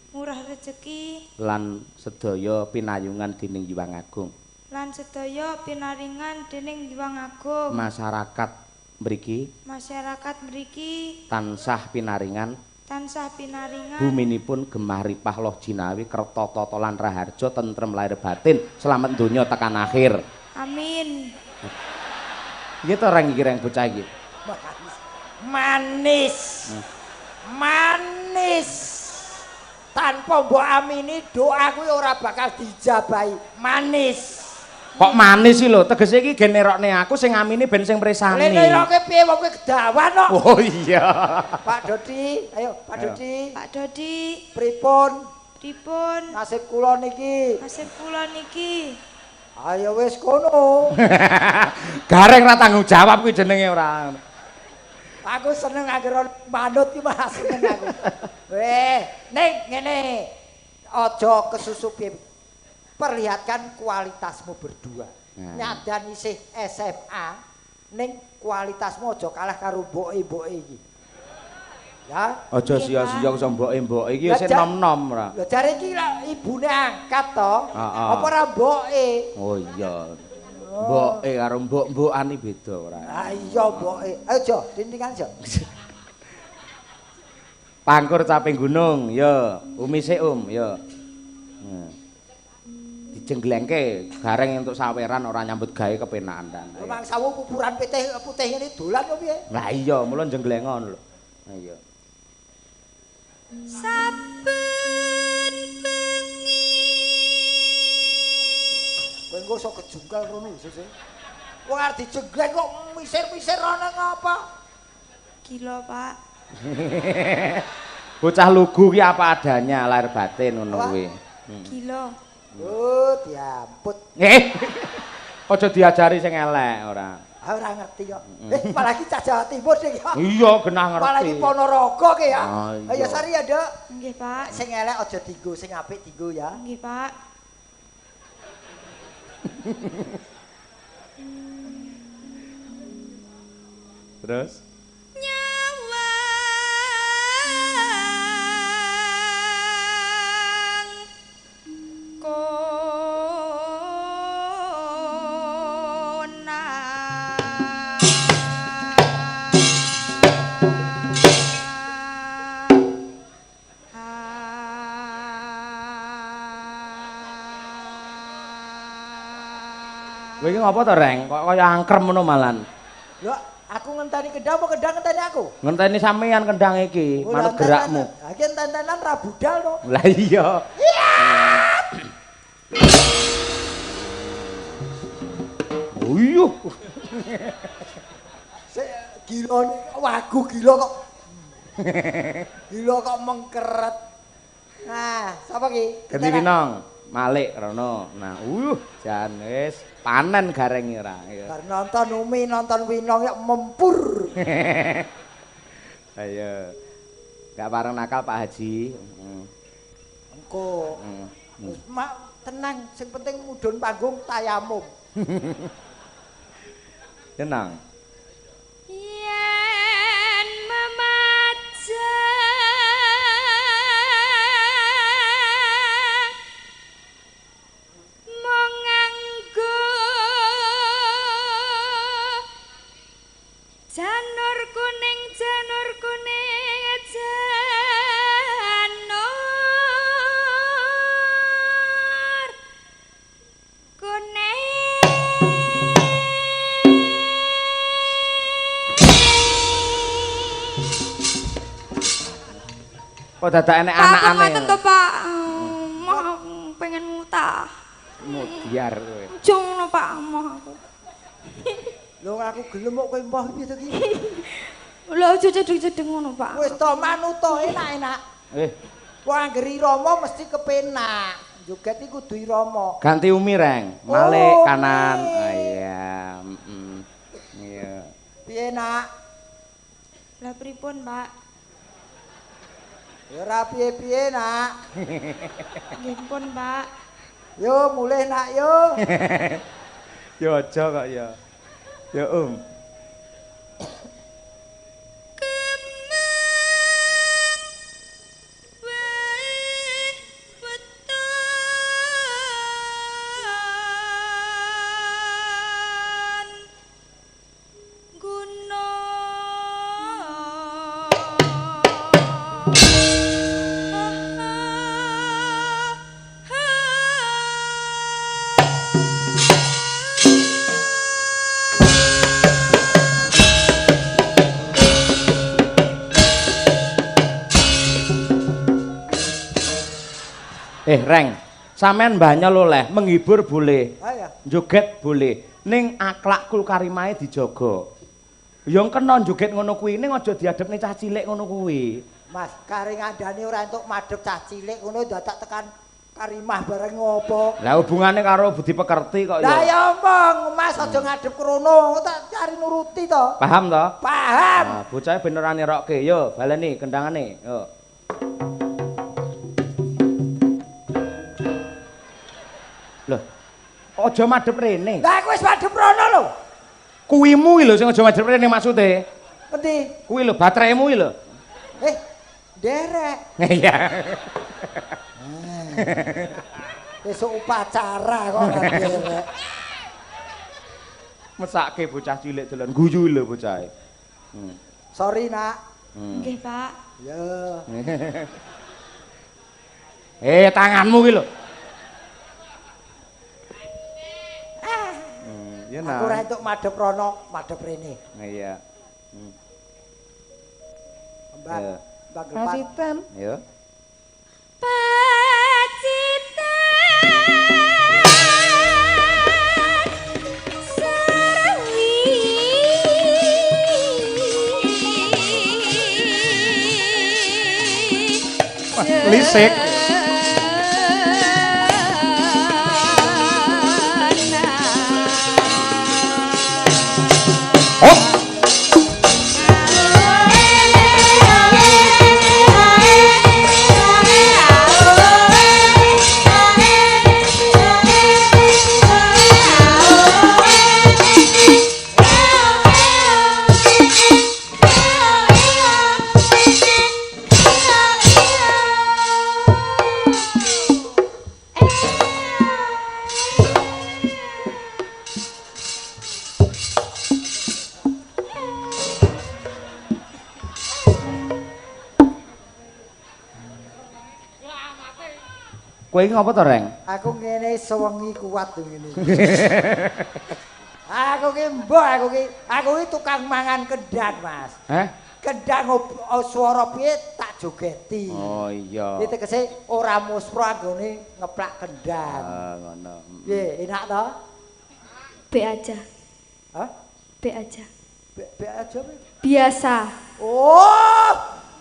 lan sedaya pinayungan dening Hyang Agung masyarakat mriki tansah pinaringan buminipun gemah ripah loh jinawi kerta tata lan raharja tentrem lahir batin selamat donya tekan akhir. Amin. Iki to reng iki reng bocah iki. Manis. Manis. Tanpa mbok amini doa kuwi ora bakal dijabahi. Manis. Kok manis sih lho, tegese iki gen nerokne aku sing ngamini ben sing mresani. Lha neroke piye wong kuwi kedawan kok. Oh iya. Pak Dodi, ayo Pak Dodi. Pak Dodi. Pripun? Pripun? Nasib kula niki. Nasib kula niki. Ayo wis kono. Gareng ra tanggung jawab kuwi jenenge ora. Aku seneng anggere manut ki malah seneng aku. Weh, ning ngene. Aja kesusu piye. Perlihatkan kualitasmu berdua. Nyadan isih SMA, Ning kualitasmu aja kalah karo mboke-mboke iki. Ya, Aja sia-sia iso mboke-mboke iki sing nom-nom ora. Lho jare iki lak ibune angkat to. Apa ora mboke? Oh iya. Mboke karo mbok-mbokan iki beda ora. Ah iya mboke. Ayo Jo, tintingan Jo. Pangkur caping gunung, yo. Umi sik, yo. Dijengglengke gareng entuk saweran ora nyambut gawe kepenakan ta. Rumangsamu pupuran putih putih ngene dolan kok piye? Lah iya, mula jenggleng ngono lho. Iya. Saben bengi kowe engko iso kejungkel rono sesuk. Wong arep dijenggleng kok misir-misir rono ngapa? Gila, Pak. Bocah lugu ki apa adanya, lahir batin ngono kuwi. Gila. Oh, diamput. Aja diajari sing elek ora. Ah ora ngerti kok. Apalagi cah Jawa Timur sing ya. Iya, genah ngerti. Apalagi Ponorogo ki ya. Ayo sari ya, Nduk. Nggih, Pak. Sing elek aja dienggo, sing apik dienggo ya. Nggih, Pak. Terus kowe iki ngopo to, Reng? Kok kaya angkrem ngono malan. Lho, aku ngenteni kendang apa kendang ngenteni aku? Ngenteni sampean kendang iki, manut gerakmu. Lah iki enten-entenan ra budal to. Lah iya. Oh iya. Sik gila wagu gila kok. Gila kok mengkeret. Nah, sapa ki? Ganti Winong. Malik rono. Nah, jan wis panen gareng ora. Bar nonton Umi, nonton Winong ya mempur. Ayo. Gak pareng nakal Pak Haji. Engko. Wis mak tenang, sing penting mudhun panggung tayamum. Tenang. Yen memajang janur kuning, janur kuning, janur kuning. Kok dadak enek anakane? Pak, ngoten to, Pak. Moh aku pengen mutah. Mudiar kowe. Aja ngono, Pak, moh aku. Lho aku gelem kok kowe emoh piye to iki? Lho aja cedhek-cedhek ngono, Pak. Wis to manut to enak-enak. Wong anggere irama mesti kepenak. Joget iki kudu irama. Ganti Umi, Reng. Malik kanan. Ah iya, Iya. Piye, Nak? Lah pripun, Pak? Ya ora piye-piye, Nak. Nggih pun, Pak. Yo mulih, Nak, yo. Yo aja kok ya. Ya Reng, sampean banyol oleh menghibur boleh, joget boleh, ning akhlakul karimahe dijaga. Ya kena joget ngono kuwi ning aja diadepne cah cilik ngono kuwi. Mas, kare ngandani ora entuk madhep cah cilik ngono dadak tekan karimah bareng ngopo. Lah hubungane karo budi pekerti kok ya. Lah ya omong, Mas aja ngadep krono, tak cari nuruti to. Paham to? Paham. Nah, bocahe ben ora nirokke. Yo, baleni kendangane. Yo. Loh, aja madhep rene. Lah aku wis madhep rono lho. Kuwimu iki lho sing aja madhep rene maksude. Endi? Kuwi lho bateraimu iki lho. Nderek. Iya. Besok upacara kok ora nderek. Mesake bocah cilik dolan guyu lho bocahe. Sorry, Nak. Nggih, Pak. Ya. Tanganmu ki lho. Ya Aku ora entuk madhep rono, madhep rene. Iya. Mbak, Mbak Pacitan. Ya. Pacitan Serwi. Lisik. Kowe iki ngopo to, Reng? Aku ngene sewengi kuat ngene. Aku ki mbok aku ki tukang mangan kendang, Mas. Heh? Kendang swara piye tak jogeti. Oh iya. Iki tegese ora muspro anggone ngeplak kendang. Ah, ngono. Piye, enak to? B aja. Hah? B aja. B aja. Biasa. Oh,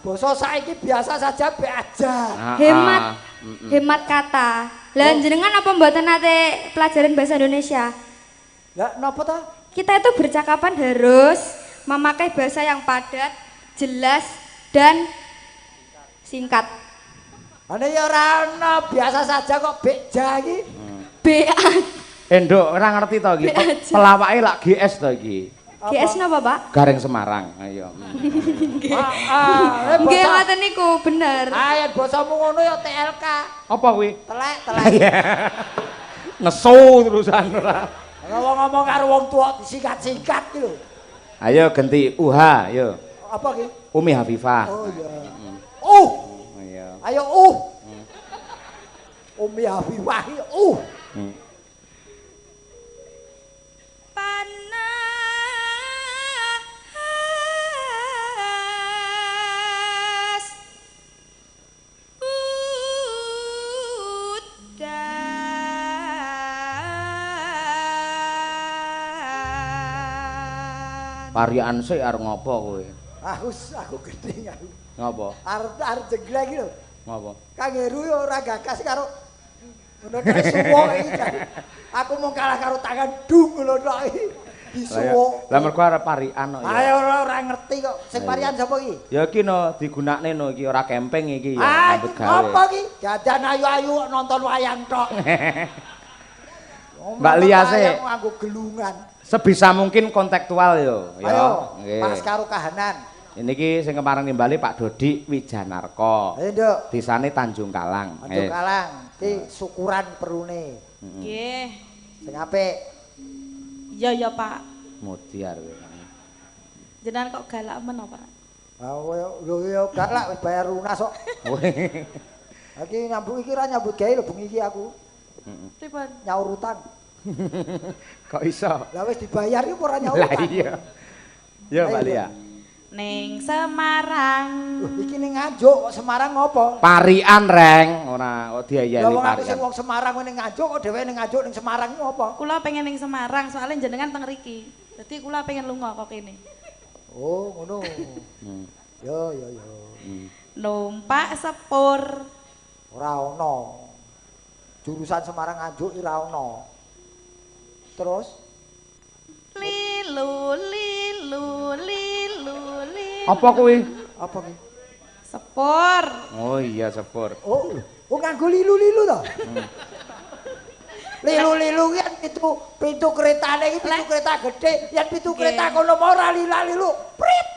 basa saiki biasa saja B aja. Hemat. Hemat kata. Lah jenengan apa mboten nate pelajaran bahasa Indonesia? Lah napa ta? Kita itu bercakapan harus memakai bahasa yang padat, jelas dan singkat. Ane ya ora ana, biasa saja kok beja iki. B A. Nduk, ora ngerti to iki. Pelawake lak GS to iki. GS napa, Pak? Gareng Semarang. Ayo. Nggih, ngoten niku bener. Ah, yen basamu ngono ya TLK. Apa kuwi? Telek, telek. Nesu terusan ora. Wong ngomong karo wong tuwa disingkat-singkat iki lho. Ayo ganti UH, ayo. Apa ki? Umi Hafifah. Oh iya. Iya. Ayo Umi Hafifah iki Panas udan. Parian sik arep ngopo kowe? Aku gedhe aku. Ngopo? Arep jengleng iki lho. Ngopo? Kang Heru yo ora gagas karo ngono kae suwuk iki. Aku mung kalah karo tangan dung ngono tok iki. Disuwuk. Lah mergo arep parian kok ya. Ayo ora ngerti kok. Sing parian sapa iki? Ya iki no digunakne no iki ora camping iki ya nyambut gawe. Apa iki? Jajan ayu-ayu nonton wayang tok. Mbak Lia sik nganggo gelungan. Sebisa mungkin kontekstual yo. Ayo, pas karo kahanan. Ini ki sing kemarin nimbali Pak Dodik Wijanarko. Ayo, Nduk. Desane Tanjung Kalang. Tanjung Kalang, iki syukuran perune. Nggih. Sing apik. Iya ya, Pak. Mudiar kowe. Jenengan kok galak men, Pak? Ah, lho ya galak wis bayar lunas kok. Iki nyambut iki ra nyambut gawe lho bengi iki aku. Pripun? Nyaur utang. Kok iso? Lah wis dibayar iki ora nyaur. Lah iya. Ya Mbak Lia. Ning Semarang. Iki ning Nganjuk kok Semarang ngopo? Parian, Reng, ora kok diayani parian. Lah wong aku sing wong Semarang ning Nganjuk kok dhewe ning Nganjuk ning Semarang ngopo? Kula pengen ning Semarang soalnya jenengan teng riki. Dadi kula pengen lunga kok kene. Oh, ngono. Yo yo yo. Numpak sepur. Ora ono. Jurusan Semarang Nganjuk ora ono. Terus lilu lilu lilu lilu. Apa kuwi? Apa kuwi? Sepur. Oh iya sepur. Oh, oh nganggo lilu-lilu to? Lilu-lilu ki kan Pitu keretane iki pitu kereta gedhe, yen pitu kereta kono mau lali-lali lu. Prit.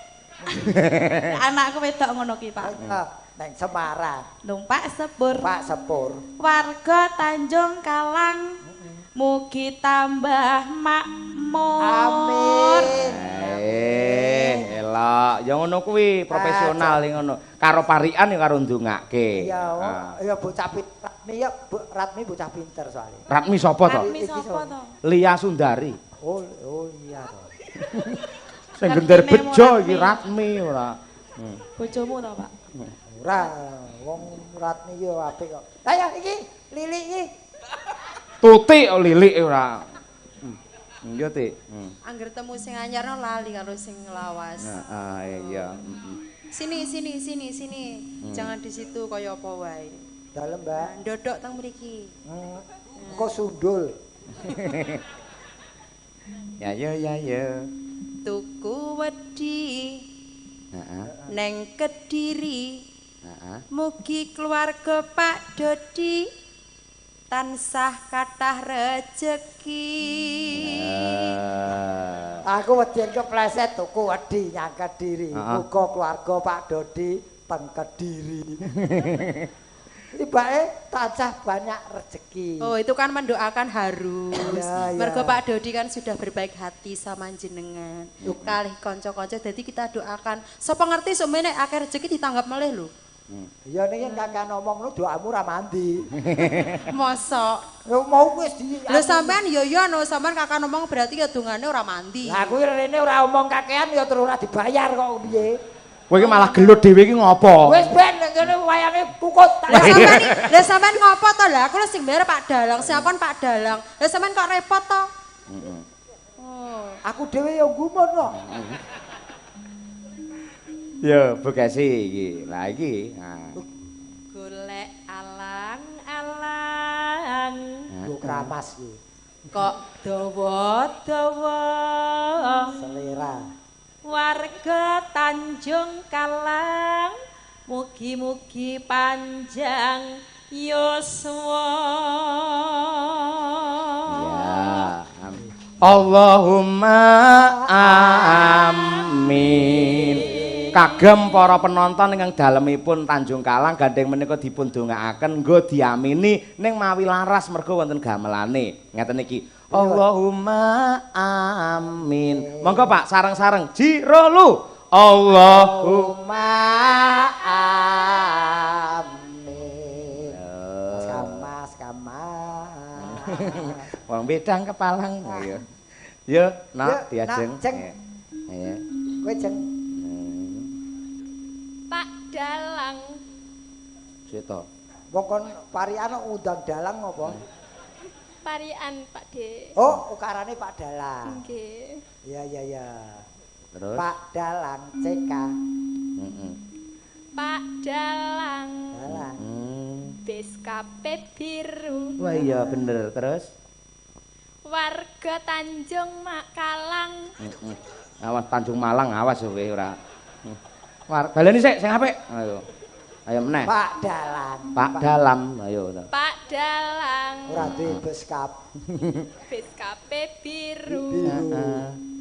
Anakku wedok ngono ki, Pak. Neng Semarang. Numpak sepur. Pak sepur. Warga Tanjung Kalang. Mugi tambah makmur. Amin. Elok, ya ngono kuwi profesional ngono. Karo parikan ya karo ndongake. Iya, ya bocah Ratmi ya, Ratmi bocah pinter soalnya. Ratmi sapa to? Ratmi sapa to? Lia Sundari. Oh, iya to. Sing gender bejo iki Ratmi ora. Bojomu to, Pak? Ora, wong Ratmi yo apik kok. Lah ya iki Lili iki. Tuti Lili ora. Iya, Tik. Angger temu sing anyar no lali karo sing lawas. Heeh, iya. Sini. Jangan di situ kaya apa wae. Dalem, Mbak. Ndodok teng mriki. Engko sundul. Ya ya. Tuku wedi. Heeh. Neng Kediri. Heeh. Mugi keluarga Pak Dodi tansah kathah rejeki. Aku wedi kepleset tuku wedi nyang Kediri. Muga keluarga Pak Dodi teng Kediri. Tibake tansah banyak rejeki. Oh, itu kan mendoakan harus. Ya, ya. Mergo Pak Dodi kan sudah berbaik hati sama jenengan. Kalih kanca-kanca dadi kita doakan. Sapa ngerti sok nek akeh rejeki ditanggap melih lho. Ya nek kakek ngomong lu doamu ora mandi. Mosok. Ya mau wis di. Lho sampean ya ya no sampean kakek ngomong berarti ya dongane ora mandi. Lah kuwi rene ora omong kakean ya terus ora dibayar kok piye. Kowe iki malah gelut dhewe iki ngopo? Wis ben ngene wayange pukut. Lah sampean ngopo to? Lah aku lho sing bayar Pak Dalang, siapon Pak Dalang. Lah sampean kok repot to? Heeh. Oh, aku dhewe ya gumun kok. Ya, Bu Kesi iki. Lah iki. Golek alang-alang. Nggo kramas iki. Kok dawa-dawa. Selera. Warga Tanjung Kalang mugi-mugi panjang yuswa. Ya. Allahumma amin. Kagem para penonton ingkang dalemipun Tanjung Kalang gandeng menika dipun dongaaken nggo diamini ning mawi laras mergo wonten gamelane. Ngeten iki. Allahumma amin. Monggo Pak sareng-sareng jirolu. Allahumma amin. Mas kamas. Wong bedang kepalang. Ayo. Yo, nak diajeng. Iya. Kowe jeng. Pak Dalang. Sito. Wong kon parian undang dalang apa? Parian Pak De. Oh, ukarane Pak Dalang. Nggih. Iya iya iya. Terus Pak Dalang CK. Heeh. Pak Dalang. Dalang. Bis biru. Wah iya bener. Terus warga Tanjung Makalang. Heeh. Awas Tanjung Malang awas kowe ora. Baleni sik sing apik. Ayo. Ayo meneh. Pak Dalang. Pak Dalam, ayo. Pak Dalang. Ora duwe beskap. Beskape biru. Biru.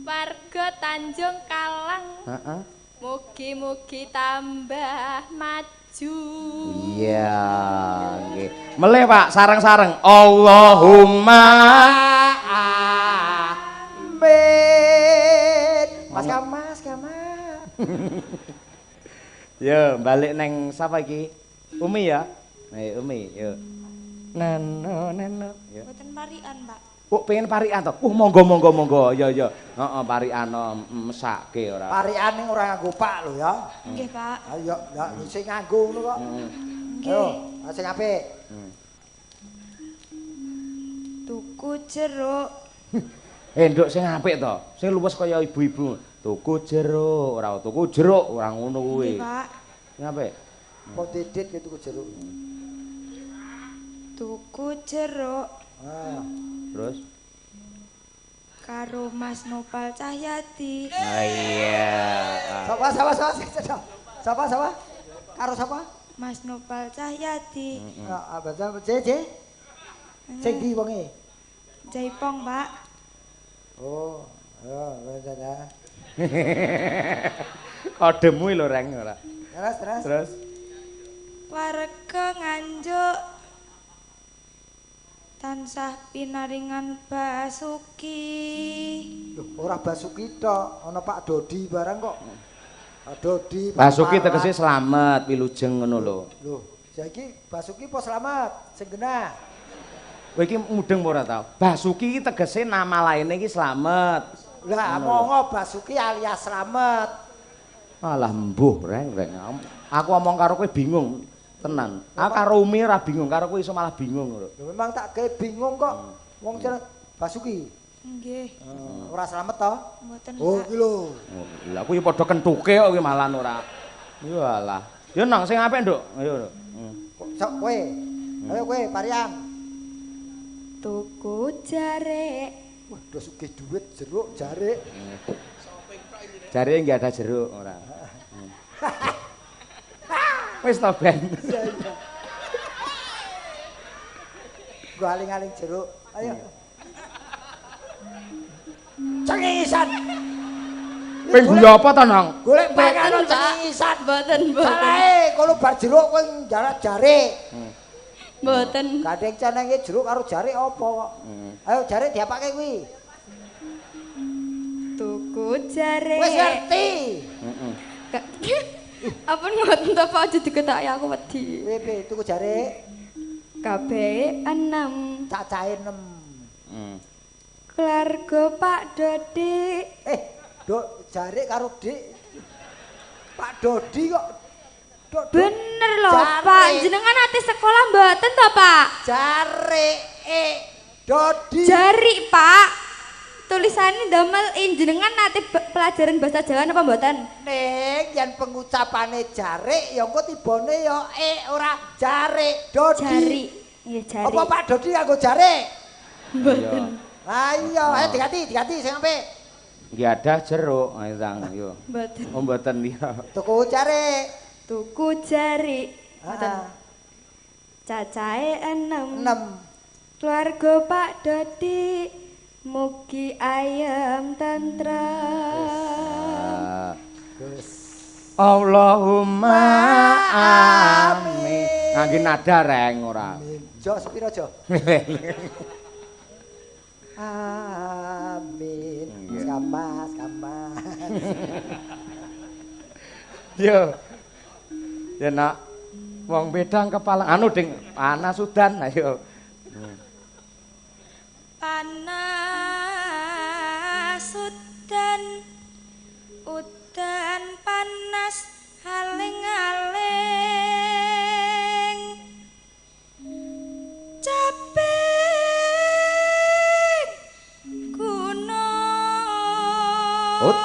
Warga Tanjung Kalang. Heeh. Mugi-mugi tambah maju. Iya, nggih. Melih Pak, sareng-sareng. Allahumma amin. Mas Kamas, Kamas. Yo, balik neng sapa iki? Umi ya? Umi, yo. Nano, nano. Yo. Mboten parikan, Pak. Oh, pengen parikan to? Monggo monggo monggo. Ya ya. Heeh, parikan mesake ora. Parikan ning ora nganggo Pak lho ya. Nggih, Pak. Ayo, ya sing nganggo ngono kok. Nggih. Yo, sing apik. Tuku jeruk. Nduk sing apik to. Sing luwes kaya ibu-ibu. Tuku jeruk, ora tuku jeruk, ora ngono kuwi. Nggih, Pak. Sing apik. Kok didit ki tuku jeruk. Tuku jeruk. Ah. Terus karo Mas Nopal Cahyadi. Ah iya. Sapa sapa sapa sapa sapa? Karo sapa? Mas Nopal Cahyadi. Heeh, baca C C. Sing ndi wonge? Jaipong, Pak. Oh, ya wis ta. Kodemu lho Reng ora. Terus terus. Terus warga Nganjuk tansah pinaringan Basuki. Loh, ora Basuki tok, ana Pak Dodi barang kok. Pak Dodi, Pak Basuki Parlan. tegese slamet, wilujeng ngono lho. Loh, saiki Basuki apa slamet? Sing genah. Kowe iki mudeng apa ora tau? Basuki iki tegese nama lainnya iki slamet. Lah, mongo Basuki alias slamet. Alah mbuh Reng, Reng. Aku omong karo kowe bingung tenan. Aku karo Umi ora bingung, karo kowe iso malah bingung lho. Lho memang tak gawe bingung kok. Wong jeneng Basuki. Nggih. Ora slamet to? Mboten, Oh, Pak. iki lho. Oh, lah kuwi padha kentuke kok kuwi malah ora. Yo alah. Yo nang sing apik, Nduk. Ayo, Nduk. Kok sok kowe. Ayo kowe parian. Tuku jarik. Wah, do sugih duit jeruk jarik. Jarike nggak ada jeruk ora. Wis to ben. Iya, iya. Gua aling-aling jeruk. Ayo. Cengingisan. Kowe guyu apa to, Nang? Golek panganan Mboten, Pak. cengingisan. Mboten, mboten. Salahe kalau bar jeruk kowe njalak jarik. Mboten. Gandeng cenenge jeruk karo jarik apa kok? Ayo jarik diapake kuwi. Tuku jarik. Wis ngerti. Heeh. Apa ngoten to Pak aja diketaki aku wedi. Piye piye tuku jarik Kabeh 6. cacahe 6. Heeh. Keluarga Pak Dodi. Dok jarik karo Dik. Pak Dodi kok Dok, Dok. Bener lho Jarik. Pak, jenengan ate sekolah mboten to Pak? Jarik Dodi. Jarik Pak. Tulisannya damel jenengan nate pelajaran bahasa Jawa napa mboten? Ning yen pengucapane jarik ya engko tibane ya ora jarik Dodi. Jari. Nggih, jari. Apa Pak Dodi nganggo jarik? Mboten. Lah iya, ayo diganti, diganti sing apik. Nggih ada jeruk, ayo tang yo. Mboten. Oh mboten iya. Tuku jarik. Tuku jarik. Mboten. Ah, Cacahe 6. 6. Keluarga Pak Dodi mugi ayem tentrem. Ah. Gus. Allahumma amin. Ngangge nada Reng ora. Amin. Jo sepiro jo? Amin. Iya. Kamas, kamas. Yo. Ya nak wong bedang kepala anu ding panas udan ayo. Panas udan, udan panas aling-aling. Capek gunung. Ut.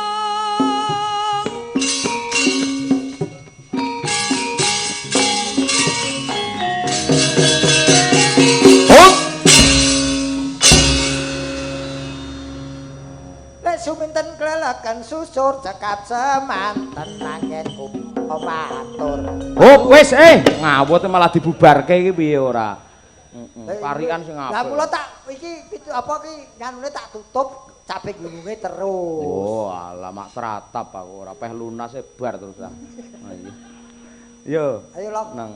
Ut. Lek suminten klelekan susur cekap semanten anggen matur. Oh wis ngawut malah dibubarke iki piye ora. Heeh. Parikan sing Lah apik. kula tak iki pitu apa ki nganune tak tutup capek gununge terus. Oh alah mak teratap aku ora peh lunas e bar terus ah. Iya. Yo Ayo Long. nang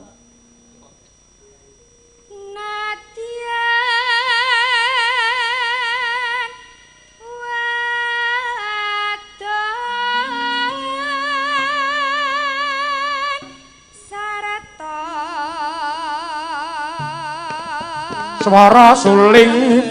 Nadian wadon sarta swara suling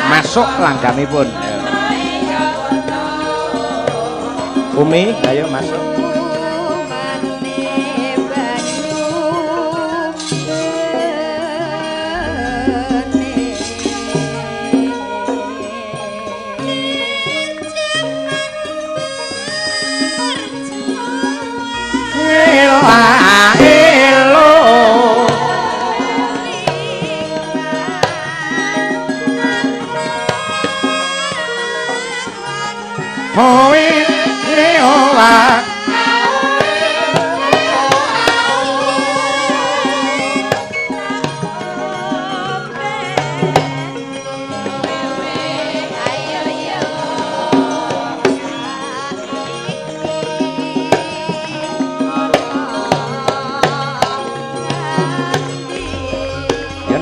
masuk langgamipun. Umi, ayo masuk. Umane banyu bening. Ela elo.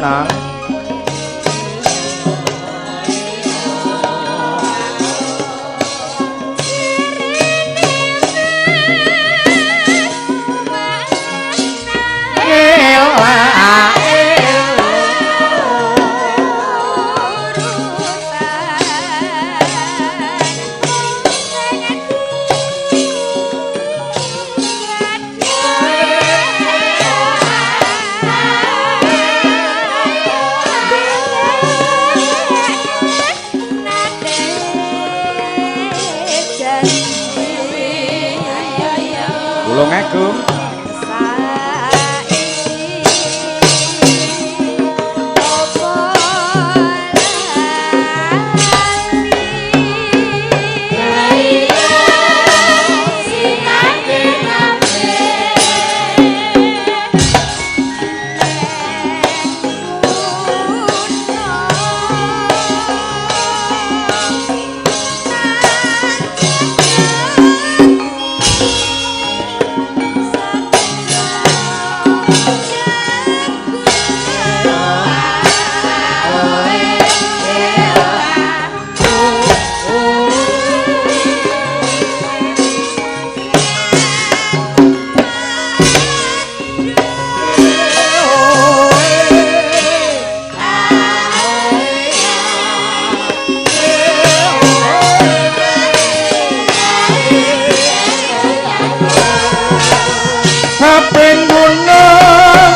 Nang. Tulungagung. Kaping gunung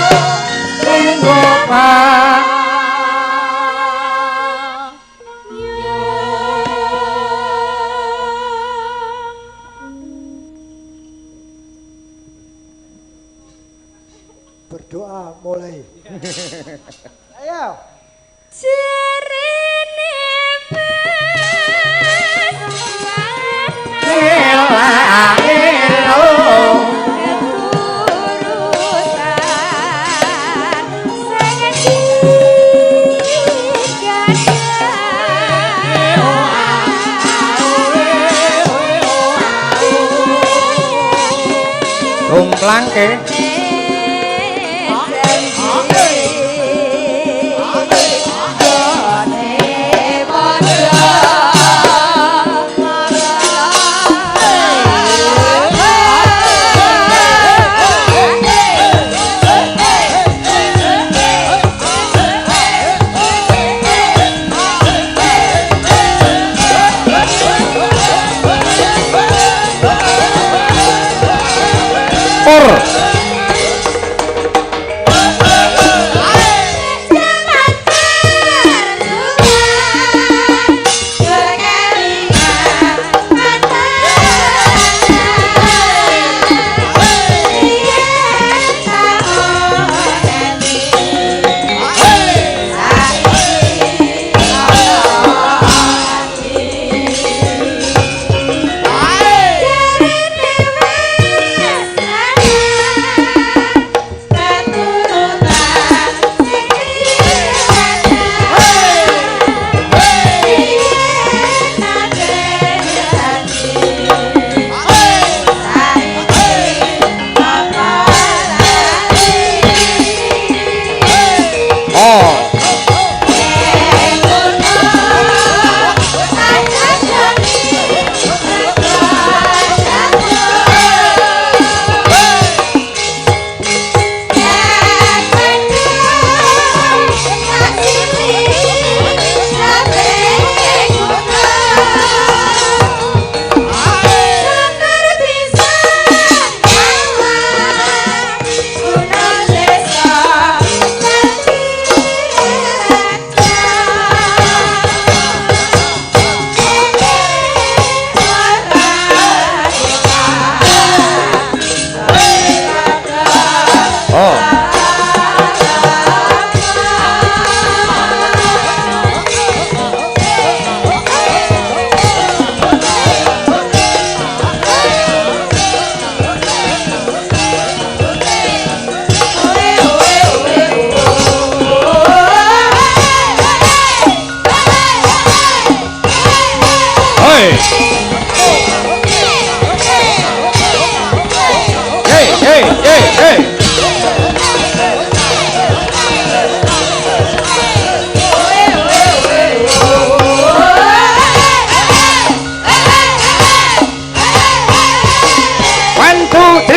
tunggu Pak. Berdoa mulai. Ayo. Jerene Tumplangke.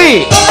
Kesi.